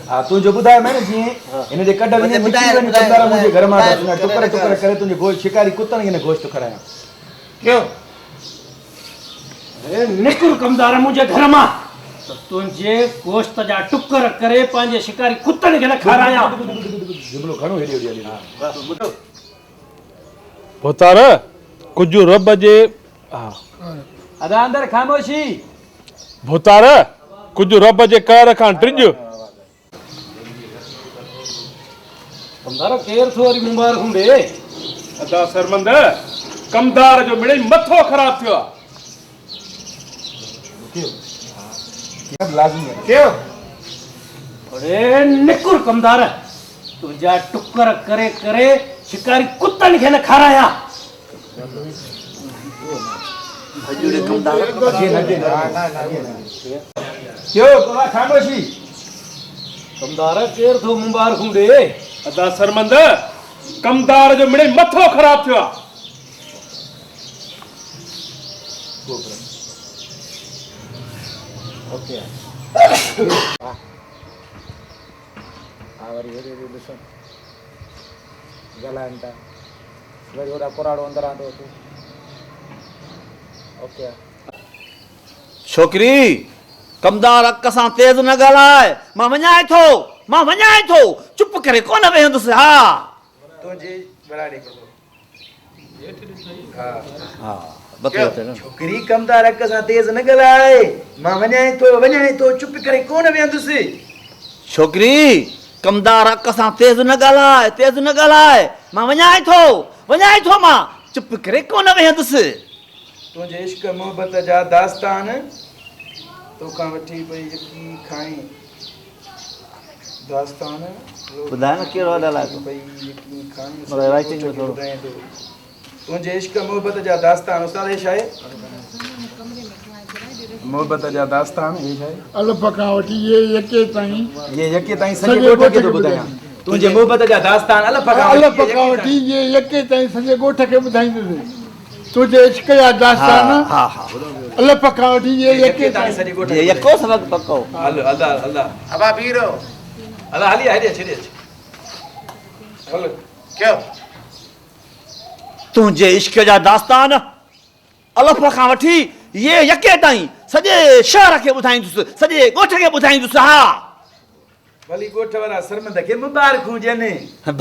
ها تنهنجو ٻڌايومانء نه جيئن هن جي ڪڍ وڃي نڪري وڃ ڪمدار منهنجي گهر مان ته تنهنجا ٽڪر ٽڪر ڪري تنهنجي گوشت شڪاري ڪتن کي نه گوشت کارايان. ڪيو؟ اڙي نڪر ڪمدار منهنجي گهر مان ته تنهنجي گوشت جا ٽڪر ڪري پنهنجي شڪاري ڪتن کي نه کارايان. جملو گهڻو هيڏي هوڏي هلي ويو. ڀوتار ڪجهه رب جي ها. ادا اندر خاموشي. ڀوتار ڪجهه رب جي قهر کان ڊڄ. ڪمدار ڪير ٿو وري مبارڪون ڏي. ادا سرمند ڪمدار جو مڙئي مٿو خراب ٿيو آ. اڙي نڪر ڪمدار تنهنجا ٽڪر ڪري ڪري شڪاري ڪتن کي نه کارايان. ڪمدار ڪير ٿو مبارڪون ڏي. ادا سرمند ڪمدار جو مڙئي مٿو خراب ٿيو آ. ها وري هيڏي هوڏي ڏسن ڳالهائن ٿا وري هوڏانهن ڪراڙو اندر آندو اٿو اوڪي. ڇوڪري ڪمدار اک سان تيز نه ڳالهاء مان وڃانء ٿو مان وڃانء ٿو چپ ڪري ڪونه ويهندس ها. تنهنجي وراڙي ڪندو. ڇوڪري ڪمدار اک سان تيز نه ڳالهاء، مان وڃانء ٿو، وڃانء ٿو، چپ ڪري ڪونه ويهندس. ڇوڪري ڪمدار اک سان تيز نه ڳالهاء، تيز نه ڳالهاء، مان وڃانء ٿو، وڃانء ٿو، مان چپ ڪري ڪونه ويهندس. تنهنجي عشق محبت جا داستان توکان وٺي پئي يقين کائين. داستان ٻڌاء نه ڪهڙو اڏل آهي تو رائٽنگ ۾ ٿورو تنهنجي عشق محبت جا داستان استاد هي ڇا آهي محبت جا داستان هي ڇا آهي الف کان وٺي يي يڪي تائين يي يڪي تائين سڄي ڳوٺ کي ٿو ٻڌايان تنهنجي محبت جا داستان الف کان الف کان وٺي يي يڪي تائين سڄي ڳوٺ کي ٻڌائيندس تنهنجي عشق جا داستان الف کان وٺي يي يڪي تائين. يي يڪو سبق پڪو. هل ادا ادا. ابا بيرو. ادا هلي آ هيڏي اچ هيڏي اچ. هل. ڪيو. تنهنجي عشق جا داستان الف کان وٺي يي يڪي تائين سڄي شهر کي ٻڌائيندس سڄي ڳوٺ کي ٻڌائيندس ها. ڀلي ڳوٺ وارا سرمند کي مبارڪون ڏين.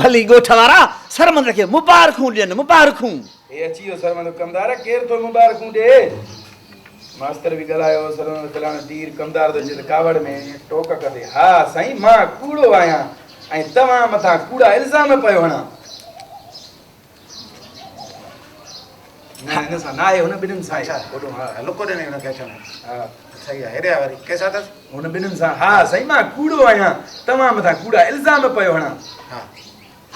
ڀلي ڳوٺ وارا سرمند کي مبارڪون ڏين مبارڪون. هي اچي ويو سرمند ڪمدار ڪير ٿو مبارڪون ڏي. ماستر به ڳالهايو سرمند فلاڻو تير ڪمدار ٿو چئي ته ڪاوڙ ۾ ٽوڪ ڪندي ها سائين مان ڪوڙو آهيان ۽ توهان مٿان ڪوڙا الزام پيو هڻان. نه هن سان ناهي هن ٻنهين سان آهي. اڇا ها لڪو ڏنئي هن کي اچڻ ها صحيح آهي هيڏي آ وري ڪيسا اٿس. هن ٻنهين سان ها سائين مان ڪوڙو آهيان توهان مٿان ڪوڙا الزام پيو هڻان. ها.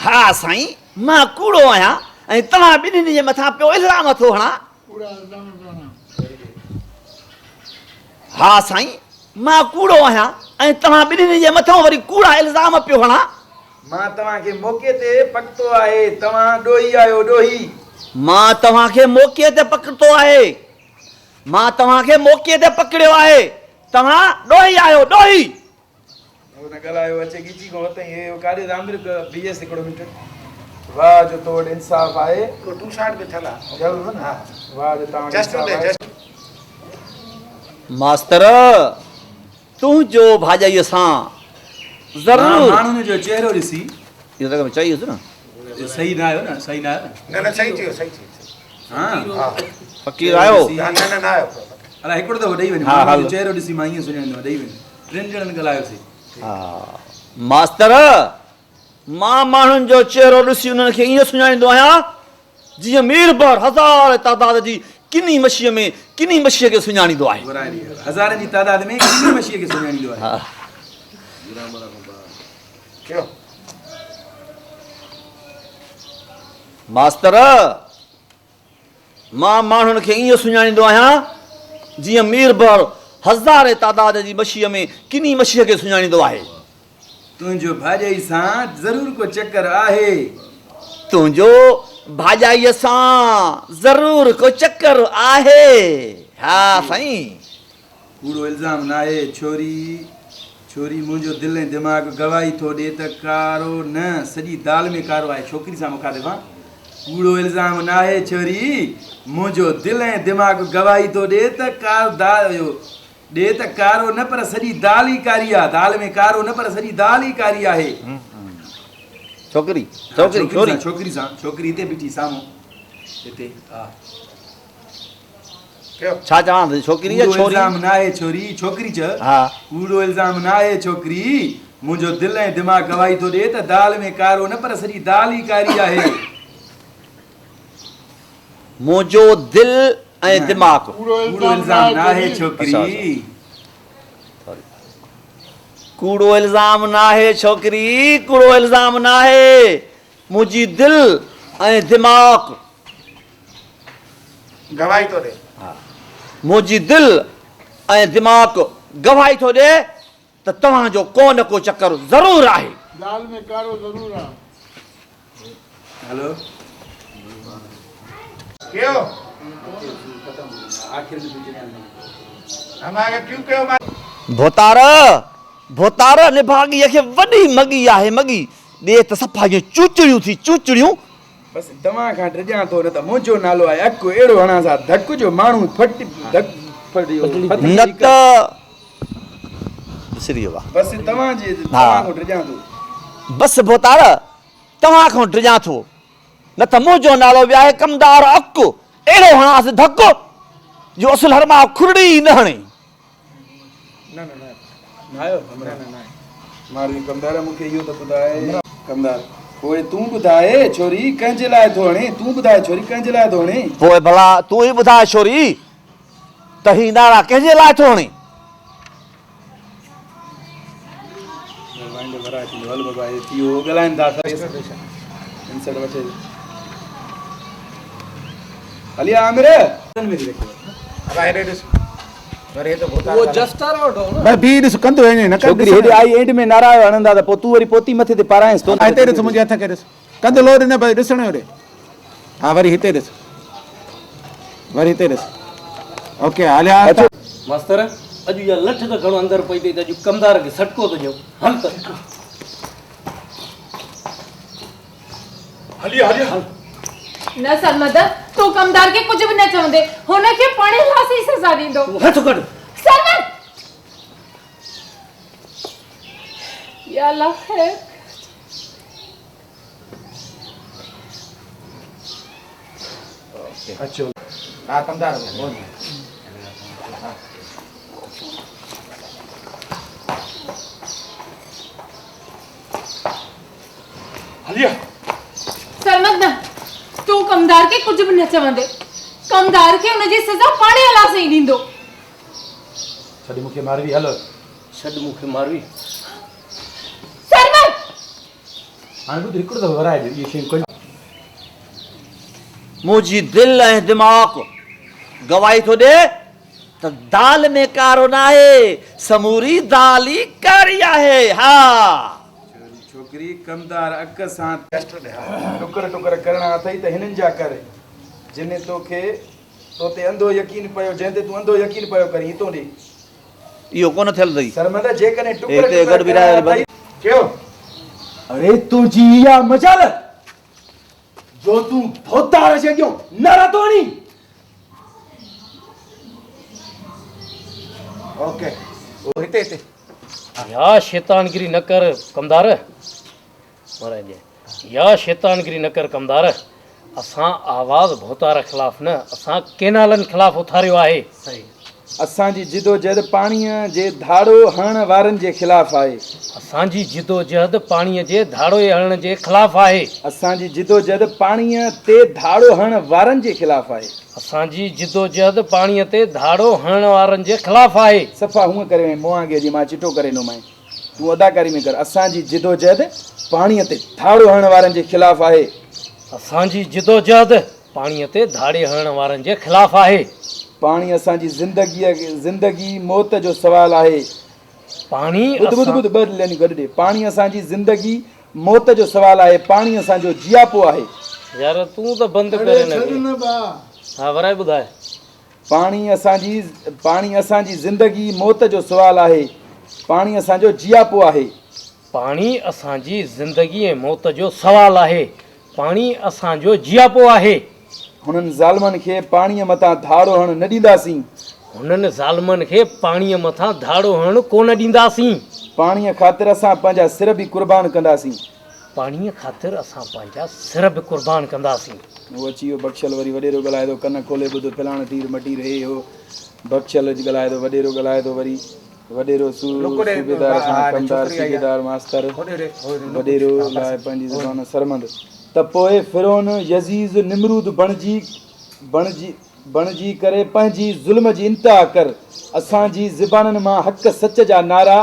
ها سائين مان ڪوڙو آهيان ۽ توهان ٻنهين جي مٿان پيو الزام ٿو هڻان. ڪوڙا الزام پيو هڻان. ها سائين مان ڪوڙو آهيان ۽ توهان ٻنهين جي مٿان وري ڪوڙا الزام پيو هڻان. مان توهان کي موقعي تي پڪتو آهي، توهان ڏوهي آهيو، ڏوهي. مان توهان کي موقعي تي پڪڙتو آهي. مان توهان کي موقعي تي پڪڙيو آهي، توهان ڏوهي آهيو، ڏوهي. هن ڳالهايو، اچي ڳچي کان وتئين، هي ڪاڏي ته آمريڪ بيهيس هڪڙو منٽ. واهه جو تو وٽ انصاف آهي. هڪڙو ٽو شاٽ به ٿيل آهي. ٿيل هوندو نه؟ واهه جو توهان وٽ انصاف آهي. ماستر! تنهنجو ڀاڄائيء سان ضرور. مان ماڻهن جو چهرو ڏسي. اهو ته اڳ ۾ چئي ويس نه. صحيح نه آيو نه صحيح نه آيو نه. نه نه صحيح چيو صحيح چيو. ها فقير آيو. نه نه نه آيو. الا هڪڙو دفعو ڏئي وڃ. ماڻهن جو چهرو ڏسي مان ائين سڃاڻيندو آهيان ڏئي وڃ. ٽن ڄڻن ڳالهايوسي. ها ماستر مان ماڻهن جو چهرو ڏسي انهن کي ائين سڃاڻيندو آهيان جيئن ميربحر هزارين تعداد جي ڪني مڇيء ۾ ڪني مڇيء کي سڃاڻيندو آهي. هزارن جي تعداد ۾ ڪني مڇيء کي سڃاڻيندو آهي. ماستر، مان ماڻهن کي ائين سڃاڻيندو آهيان، جيئن ميربحر هزارين تعداد جي مڇيء ۾ ڪني مڇيء کي سڃاڻيندو آهي. تنهنجو ڀاڄائي سان ضرور ڪو چڪر آهي. تنهنجو ڀاڄائيء سان ضرور ڪو چڪر آهي. ها سائين. ڪوڙو الزام ناهي ڇوري. ڇوري منهنجو دل ۽ دماغ گواهي ٿو ڏي ته ڪارو نه سڄي دال ۾ ڪارو آهي. ڇوڪري سان مخاطب هان. ڪوڙو الزام ناهي ڇوري. منهنجو دل ۽ دماغ گواهي ٿو ڏي ته ڪارو دال اهو ڏي ته ڪارو نه پر سڄي دال ئي ڪاري آ. دال ۾ ڪارو نه پر سڄي دال ئي ڪاري آهي. ڇوڪري ڇوڪري ڇوري. ڇوڪري سان ڇوڪري هتي بيٺي سامهون هتي ها. ڇا چوان ٿو ڇوڪري يا ڪوڙو ڇوري؟ الزام ناهي ڇوري ڇوڪري چئه. ها. ڪوڙو الزام ناهي ڇوڪري. منهنجو دل ۽ دماغ گواهي ٿو ڏي ته دال ۾ ڪارو نه پر سڄي دال ئي ڪاري آهي. منهنجو دل ۽ دماغ. ڪوڙو الزام ناهي ڇوڪري. ڪوڙو الزام ناهي ڇوڪري، ڪوڙو الزام ناهي، منهنجي دل ۽ دماغ. گواهي ٿو ڏي. منهنجي دل ۽ دماغ گواهي ٿو ڏي ته توهان جو ڪو نه ڪو چڪر ضرور آهي. دال ۾ ڪارو ضرور آ. هلو. ڪيو. ڀوتار، ڀوتار، نڀاڳيء کي وڏي مڳي آهي، مڳي. ڏي ته صفا ائين چوچڙيون ٿي، چوچڙيون. بس توهان کان ڊڄان ٿو نه ته منهنجو نالو آهي اڪ، اهڙو هڻانس ها ڌڪ جو ماڻهو ڦٽ ڌڪ ڦٽ نه ته وسري ويو آ. بس توهان جي توهان کان ڊڄان ٿو. بس ڀوتار توهان کان ڊڄان ٿو نه ته منهنجو نالو به آهي ڪمدار اڪ، اهڙو هڻانس ڌڪ جو اصل هر ماء کرڙي ئي نه هڻي. نه نه نه نه آيو نه نه نه ماروي ڪمدار مون کي اهو ته ٻڌاء ڪمدار پوء تون ٻڌاء ڇوري ڪنهن جي لاء ٿو هڻين تون ٻڌاء ڇوري ڪنهن جي لاء ٿو هڻين. پوء ڀلا تون ئي ٻڌاء ڇوري ته هي نعرا ڪنهن جي لاء ٿو هڻين. ڇوڪري هيڏي آئي اينڊ ۾ نعرا هڻندا ته پوء تون وري پوتي مٿي تي پارائينس ٿو هتي ڏس منهنجي هٿ کي ڏس ڪنڌ لوڏ نه ڀئي ڏسڻ جو ڏي ها وري هتي ڏس وري هتي ڏس اوڪي هليا اچو. ماستر، اڄ اها لٺ ته کڻو اندر پئي اٿئي ته اڄ ڪمدار کي سٽڪو ته ڏيون. هل ته. هلي هلي هل. نه سرمد، تون ڪمدار کي ڪجهه به نه چوندين. هن کي پاڻهي لاس ئي سزا ڏيندو. تون هٿ ڪڍ. سرمد! يا الله خير ڪر. اچو ها ڪمدار هلي آ. سرمد نه، تون ڪمدار کي ڪجهه به نه چوندين. ڪمدار کي ان جي سزا پاڻهي الله سائين ڏيندو. ڇڏ مون کي ماروي هل. ڇڏ مون کي ماروي. سرمد! هاڻي ٻڌ هڪڙو دفعو ورائي ڏيو اهي شيون ڪڍ. منهنجي دل ۽ دماغ گواهي ٿو ڏئي ته دال ۾ ڪارو ناهي، سموري دال ئي ڪاري آهي. ها! ڇوري ڇوڪري ڪمدار اک سان ٽڪر ٽڪر ڪرڻا اٿئي ته هنن جا ڪر، جن توکي تو تي انڌو يقين پيو، جنهن تي تون انڌو يقين پيو ڪرين، هتون ڏي. اهو ڪونه ٿيل اٿئي. سرمد، جيڪڏهن ٽڪر هتي ٽڪر گڏ ڪرڻا بيهاري اٿئي. چيو، اڙي تنهنجي اها مجال جو تون ڀوتار جي اڳيون نعرا ٿو هڻين. اوڪي. او هتي هتي. يا شيطانگري نه ڪر ڪمدار. ورائي ڏي. يا شيطانگري نه ڪر ڪمدار. اسان آواز ڀوتار خلاف نه اسان ڪينالن خلاف اٿاريو آهي. صحيح. اسان جي جدوجهد پاڻيء جي ڌاڙو هڻڻ وارن جي خلاف آهي. اسان جي جدوجهد پاڻيء جي ڌاڙوئي هڻڻ جي خلاف آهي. اسان جي جدوجهد پاڻيء تي ڌاڙو هڻڻ وارن جي خلاف آهي. اسان جي جدوجهد پاڻيء تي ڌاڙو هڻڻ وارن جي خلاف آهي. صفا هونء ڪري وئين مون آگي جي مان چٽو ڪري ڏنومانء. تون اداڪاري ۾ ڪر. اسان جي جدوجهد پاڻيء تي ڌاڙو هڻڻ وارن جي خلاف آهي. اسان جي جدوجهد پاڻيء تي ڌاڙي هڻڻ وارن جي خلاف آهي. پاڻي اسان جي زندگيء زندگي موت جو سوال آهي. پاڻي ٻڌ ٻڌ اسان. ٻڌ ٻه لينيون گڏ ڏي. پاڻي اسان جي زندگي موت جو سوال آهي. پاڻي اسان جو جياپو آهي. يار تون ته بند ڪر اڙي هن ڇڏ کي. نه ڀاء. ها ورائي ٻڌاء. پاڻي اسان جي پاڻي اسان جي زندگي موت جو سوال آهي. پاڻي اسان جو جياپو آهي. پاڻي اسان جي زندگي ۽ موت جو سوال آهي. پاڻي اسان جو جياپو آهي. هنن ظالمن کي پاڻيء مٿان ڌاڙو هڻڻ نه ڏينداسين. هنن ظالمن کي پاڻيء مٿان ڌاڙو هڻڻ ڪونه ڏينداسين. پاڻيء خاطر اسان پنهنجا سر به قربان ڪنداسين. پاڻيء خاطر اسان پنهنجا سر به قربان ڪنداسين. هو اچي ويو بخشل وري وڏيرو ڳالهائي ٿو ڪن کولي ٻڌ فلاڻ تير مٽير هي هو بخشل ڳالهائي ٿو وڏيرو ڳالهائي ٿو وري. وڏيرو صوبيدار سان ڪمدار صوبيدار ماستر وڏيرو لاء پنهنجي زبان سرمند. ته پوء فرعون يزيز نمرود بڻجي بڻجي بڻجي ڪري پنهنجي ظلم جي انتها ڪر اسان جي زبانن مان حق سچ جا نعرا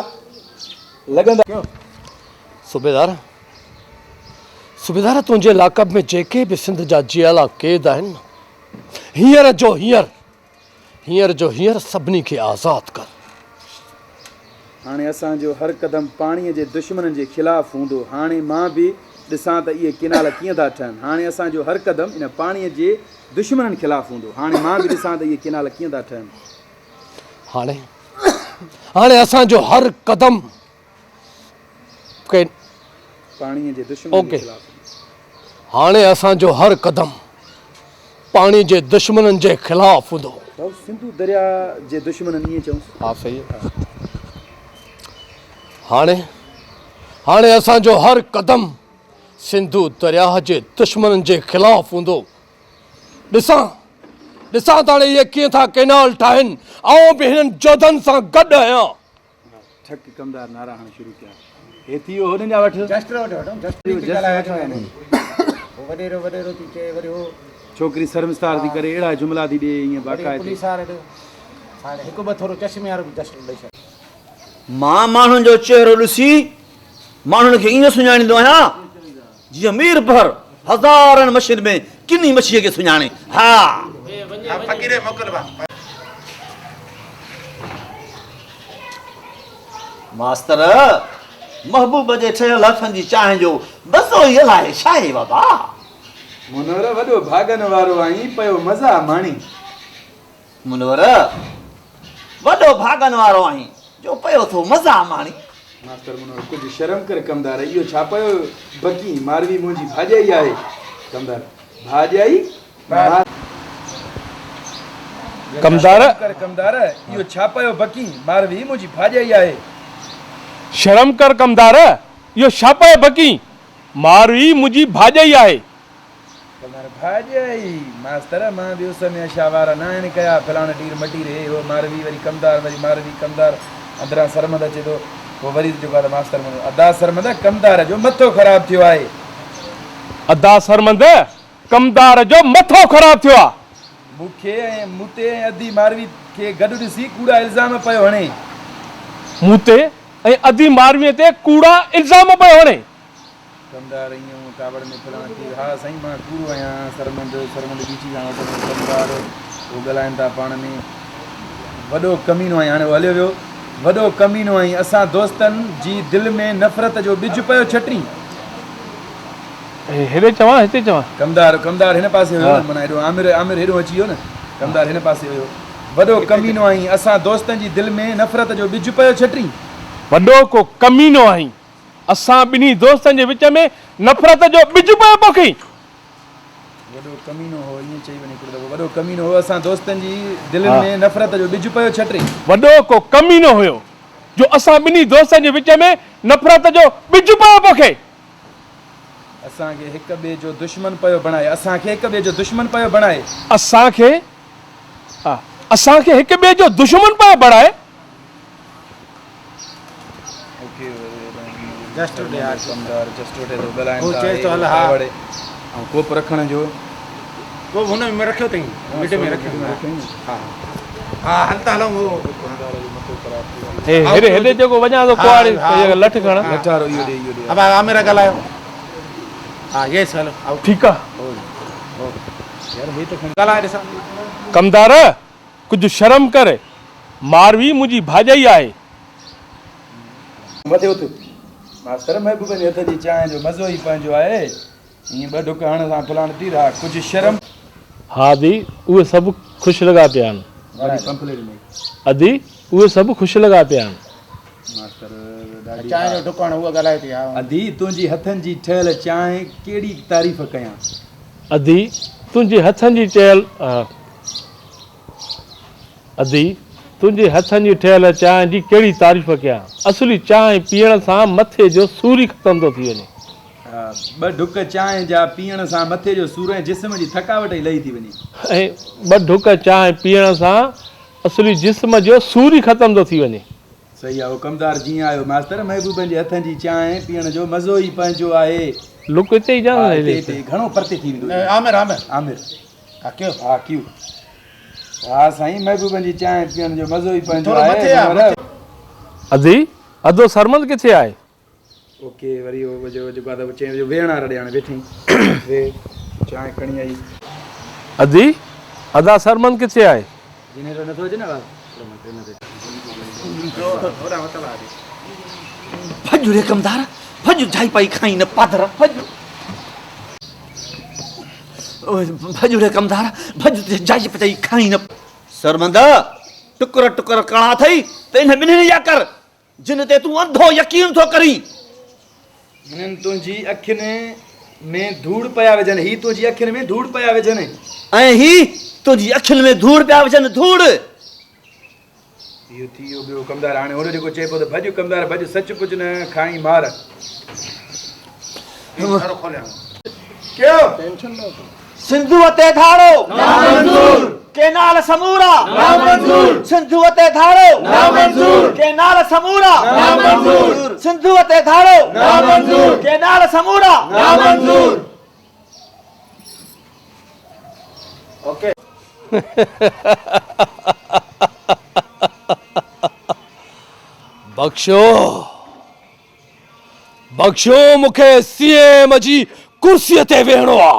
لڳندا. صوبيدار صوبيدار تنهنجي لاڪپ ۾ جيڪي به سنڌ جا جيالا قيد آهن هينئر جو هينئر هينئر جو هينئر سڀني کي آزاد ڪر. هاڻي اسان جو هر قدم پاڻيء جي دشمنن جي خلاف هوندو. هاڻي مان به ڏسان ته اهي ڪينال ڪيئن ٿا ٺهن. هاڻي اسان جو هر قدم ان پاڻيء جي دشمنن خلاف هوندو. هاڻي مان به ڏسان ته اهي ڪينال ڪيئن ٿا ٺهن. هاڻي هاڻي اسان جو هر قدم پاڻيء جي دشمنن جي خلاف. هاڻي اسان جو هر قدم پاڻي جي دشمنن جي خلاف هوندو. ڀائو سنڌو درياء جي دشمنن ائين چئون. ها صحيح هاڻي هاڻي اسان جو هر قدم سنڌو درياء جي دشمنن جي خلاف هوندو. ڏسان ڏسان ته هاڻي اهي ڪيئن ٿا ڪئنال ٺاهن. آئون به هنن جوڌن سان گڏ آهيان. ٺڪ ڪمدار نعرا هڻڻ شروع ڪيا. هي ٿي ويو هوڏن جا وٺ. جسٽ وٺ وٺ جسٽ ٿي ڳالهائي وٺ هو وڏيرو وڏيرو ٿي چئي وري هو ڇوڪري شرمسار ٿي ڪري اهڙا جملا ٿي ڏي ائين باقاعدي. پوليس واري ڏي هاڻي هڪ ٻه ٿورو چشمي وارو به جسٽ ڏئي ڇڏ. مان ماڻهن جو چهرو ڏسي ماڻهن کي ائين سڃاڻيندو آهيان جيئن ميربحر هزارن مڇين ۾ ڪني مڇيء کي سڃاڻي. ها! ماستر، محبوب جي ٺهيل هٿن جي چانهه جو مزو ئي الائي ڇاهي بابا. منور، وڏو ڀاڳن وارو آهين، پيو مزا ماڻين. منور، وڏو ڀاڳن وارو آهين جو پيو ٿو مزا ماڻين. ماستر منور، ڪجهه شرم ڪر ڪمدار، اهو ڇا پيو بڪين، ماروي منهنجي ڀاڄائي آهي. ڪمدار، ڀاڄائي؟ ڪمدار! شرم ڪر ڪمدار، اهو ڇا پيو بڪين، ماروي منهنجي ڀاڄائي آهي. شرم ڪر ڪمدار، اهو ڇا پيو بڪين، ماروي منهنجي ڀاڄائي آهي. ڪمر ڀاڄائي، ماستر مان به اس ۾ اشا وارا ناهن ڪيا، فلاڻ ٽير مٽير هي هو ماروي وري ڪمدار وري ماروي ڪمدار اندران سرمد اچي ٿو پوء وري جيڪو آهي ته ماستر منهنجو ادا سرمد ڪمدار جو مٿو خراب ٿيو آهي. ادا سرمد ڪمدار جو مٿو خراب ٿيو آ. مون کي ۽ مون تي ۽ ادي ماروي کي گڏ ڏسي ڪوڙا الزام پيو هڻي. مون تي ۽ ادي ماروي تي ڪوڙا الزام پيو هڻي. ڪمدار ائين هون ڪاوڙ ۾ ڦلان ٿي ها سائين مان ڪوڙو آهيان سرمند سرمند ڳيچي سان وٽ ۾ ڪمدار هو ڳالهائن ٿا پاڻ ۾ وڏو ڪمينو آهين هاڻي هو هليو ويو وڏو ڪمينو آهين اسان دوستن جي دل ۾ نفرت جو ٻج پيو ڇٽين. هيڏي چوان هتي چوان. ڪمدار ڪمدار هن پاسي هيو نه معنيٰ هيڏو عامر عامر هيڏو اچي ويو نه ڪمدار هن پاسي هيو وڏو ڪمينو آهين اسان دوستن جي دل ۾ نفرت جو ٻج پيو ڇٽين. وڏو ڪو ڪمينو آهين اسان ٻنهي دوستن جي وچ ۾ نفرت جو ٻج پيو پوکين. وڏو ڪمينو هو، ائين چئي وڃي هڪڙو دفعو، وڏو ڪمينو هو، اسان دوستن جي دلين ۾ نفرت جو ٻج پيو ڇٽي. وڏو ڪو ڪمينو هيو، جو اسان ٻنهي دوستن جي وچ ۾ نفرت جو ٻج پيو پوکي. اسان کي هڪ ٻئي جو دشمن پيو بڻائي. اسان کي هڪ ٻئي جو دشمن پيو بڻائي. اسان کي اسان کي هڪ ٻئي جو دشمن پيو بڻائي. ڪوپ رکڻ جو ڪوپ هن ۾ رکيو اٿئي مڊ ۾ رکيو ها ها هل ته هلون هو هي هيڏي هيڏي جيڪو وڃان ٿو ڪهاڙي لٺ کڻ لٺ وارو اهو ڏي اهو ڏي ابا عامر ڳالهايو ها يس هلو ٺيڪ آ يار هي ته کڻي ڳالهائي ڏسان ڪمدار ڪجهه شرم ڪر، ماروي منهنجي ڀاڄائي آهي. مٿي اٿ. ماستر محبوبن جي هٿ جي چانهه جو مزو ئي پنهنجو آهي. ائين ٻه ڍڪ هڻڻ سان فلاڻ تير ها، ڪجهه شرم. ها ادي، اهي سڀ خوش لڳا پيا آهن. وڏي پمفليٽ ۾. ادي، اهي سڀ خوش لڳا پيا آهن. ماستر ڏاڍي چانهه جو ڍڪ هڻ، هوء ڳالهائي ٿي ها. ادي، تنهنجي هٿن جي ٺهيل چانهه ڪهڙي تعريف ڪيان. ادي، تنهنجي هٿن جي چيل. ادي، تنهنجي هٿن جي ٺهيل چانهه جي ڪهڙي تعريف ڪيان. اصلي چانهه پيئڻ سان مٿي جو سور ئي ختم ٿو ٿي وڃي. ٻه ڍڪ چانهه جا پيئڻ سان مٿي جو سور ۽ جسم جي ٿڪاوٽ ئي لهي ٿي وڃي. ۽ ٻه ڍڪ چانهه پيئڻ سان اصلي جسم جو سور ئي ختم ٿو ٿي وڃي. صحيح آ، حڪمدار جيئن آيو. ماستر، محبوبن جي هٿن جي چانهه پيئڻ جو مزو ئي پنهنجو آهي. لڪ اتي ئي جان ها، اتي اتي گهڻو پرتي ٿي ويندو. عامر عامر. عامر. ها ڪيو. ها ڪيو. ها سائين محبوبن جي چانهه پيئڻ جو مزو ئي پنهنجو ٿورو آهي. مٿي آ، مٿي. ادي، ادو سرمد ڪٿي آهي؟ اوڪي وري اهو جو جيڪو آهي ته چئين جو ويهڻ وارا ڏي هاڻي ويٺي ويهه چانهه کڻي آئي. ادي، ادا سرمد ڪٿي آهي؟ جنريٽر نٿو اچي نه آواز. ڀڄ ري ڪمدار ڀڄ جھائي پائي کائين نه پادر ڀڄ ڀڄ ري ڪمدار ڀڄ جھائي پچائي کائين نه. سرمند ٽڪر ٽڪر ڪرڻا اٿئي ته انهن ٻنهين جا ڪر جن تي تون انڌو يقين ٿو ڪرين. هنن تنهنجي اکين ۾ ڌوڙ پيا وجهن، هي تنهنجي اکين ۾ ڌوڙ پيا وجهن. ۽ هي تنهنجي اکين ۾ ڌوڙ پيا وجهن، ڌوڙ. اهو ٿي ويو ٻيو ڪمدار. هاڻي هوڏو جيڪو چئي پيو ته ڀڄ ڪمدار ڀڄ، سچ پچ نه کائين مار. ڪيو سنڌوء تي ڌاڙو نامنظور، ڪينال سمورا نامنظور، سنڌوء تي ڌاڙو نامنظور، ڪينال سمورا نامنظور، سنڌوء تي ڌاڙو نامنظور، ڪينال سمورا نامنظور. اوڪي. بخشو بخشو مون کي سي ايم جي ڪرسي تي ويهڻو آ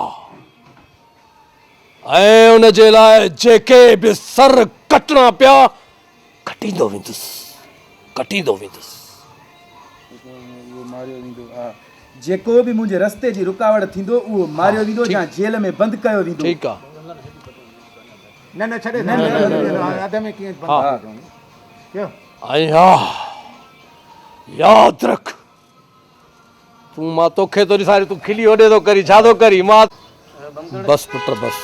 ۽ ان جي لاء جيڪي به سر ڪٽڻا پيا ڪٽيندو ويندس ڪٽيندو ويندس. اهو ماريو ويندو آ. جيڪو به منهنجي رستي جي رڪاوٽ ٿيندو اهو ماريو ويندو يا جيل ۾ بند ڪيو ويندو. ٺيڪ آ. نه نه ڇڏي نه نه اڌ ۾ ڪيئن بند ٿي ويندو. ۽ ها ياد رک تون مان توکي ٿو ڏسان تون کلي هوڏي ٿو ڪرين ڇا ٿو ڪرين مان بس پٽ بس.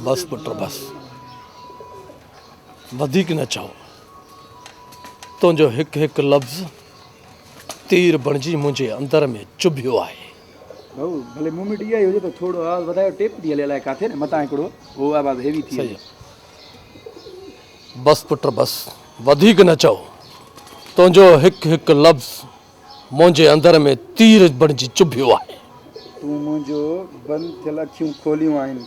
بس پٽ بس وڌيڪ نه چئو تنهنجو هڪ هڪ لفظ تير بڻجي منهنجي اندر ۾ چڀيو آهي. ڀائو ڀلي موومينٽ اها ئي هجي ته ٿورو آواز وڌايو ٽيپ ٿي هلي الائي ڪاٿي نه متان هڪڙو اهو آواز هيوي ٿي وڃي. بس پٽ بس وڌيڪ نه چئو تنهنجو هڪ هڪ لفظ منهنجي اندر ۾ تير بڻجي چڀيو آهي. تون منهنجو بند ٿيل اکيون کوليون آهن.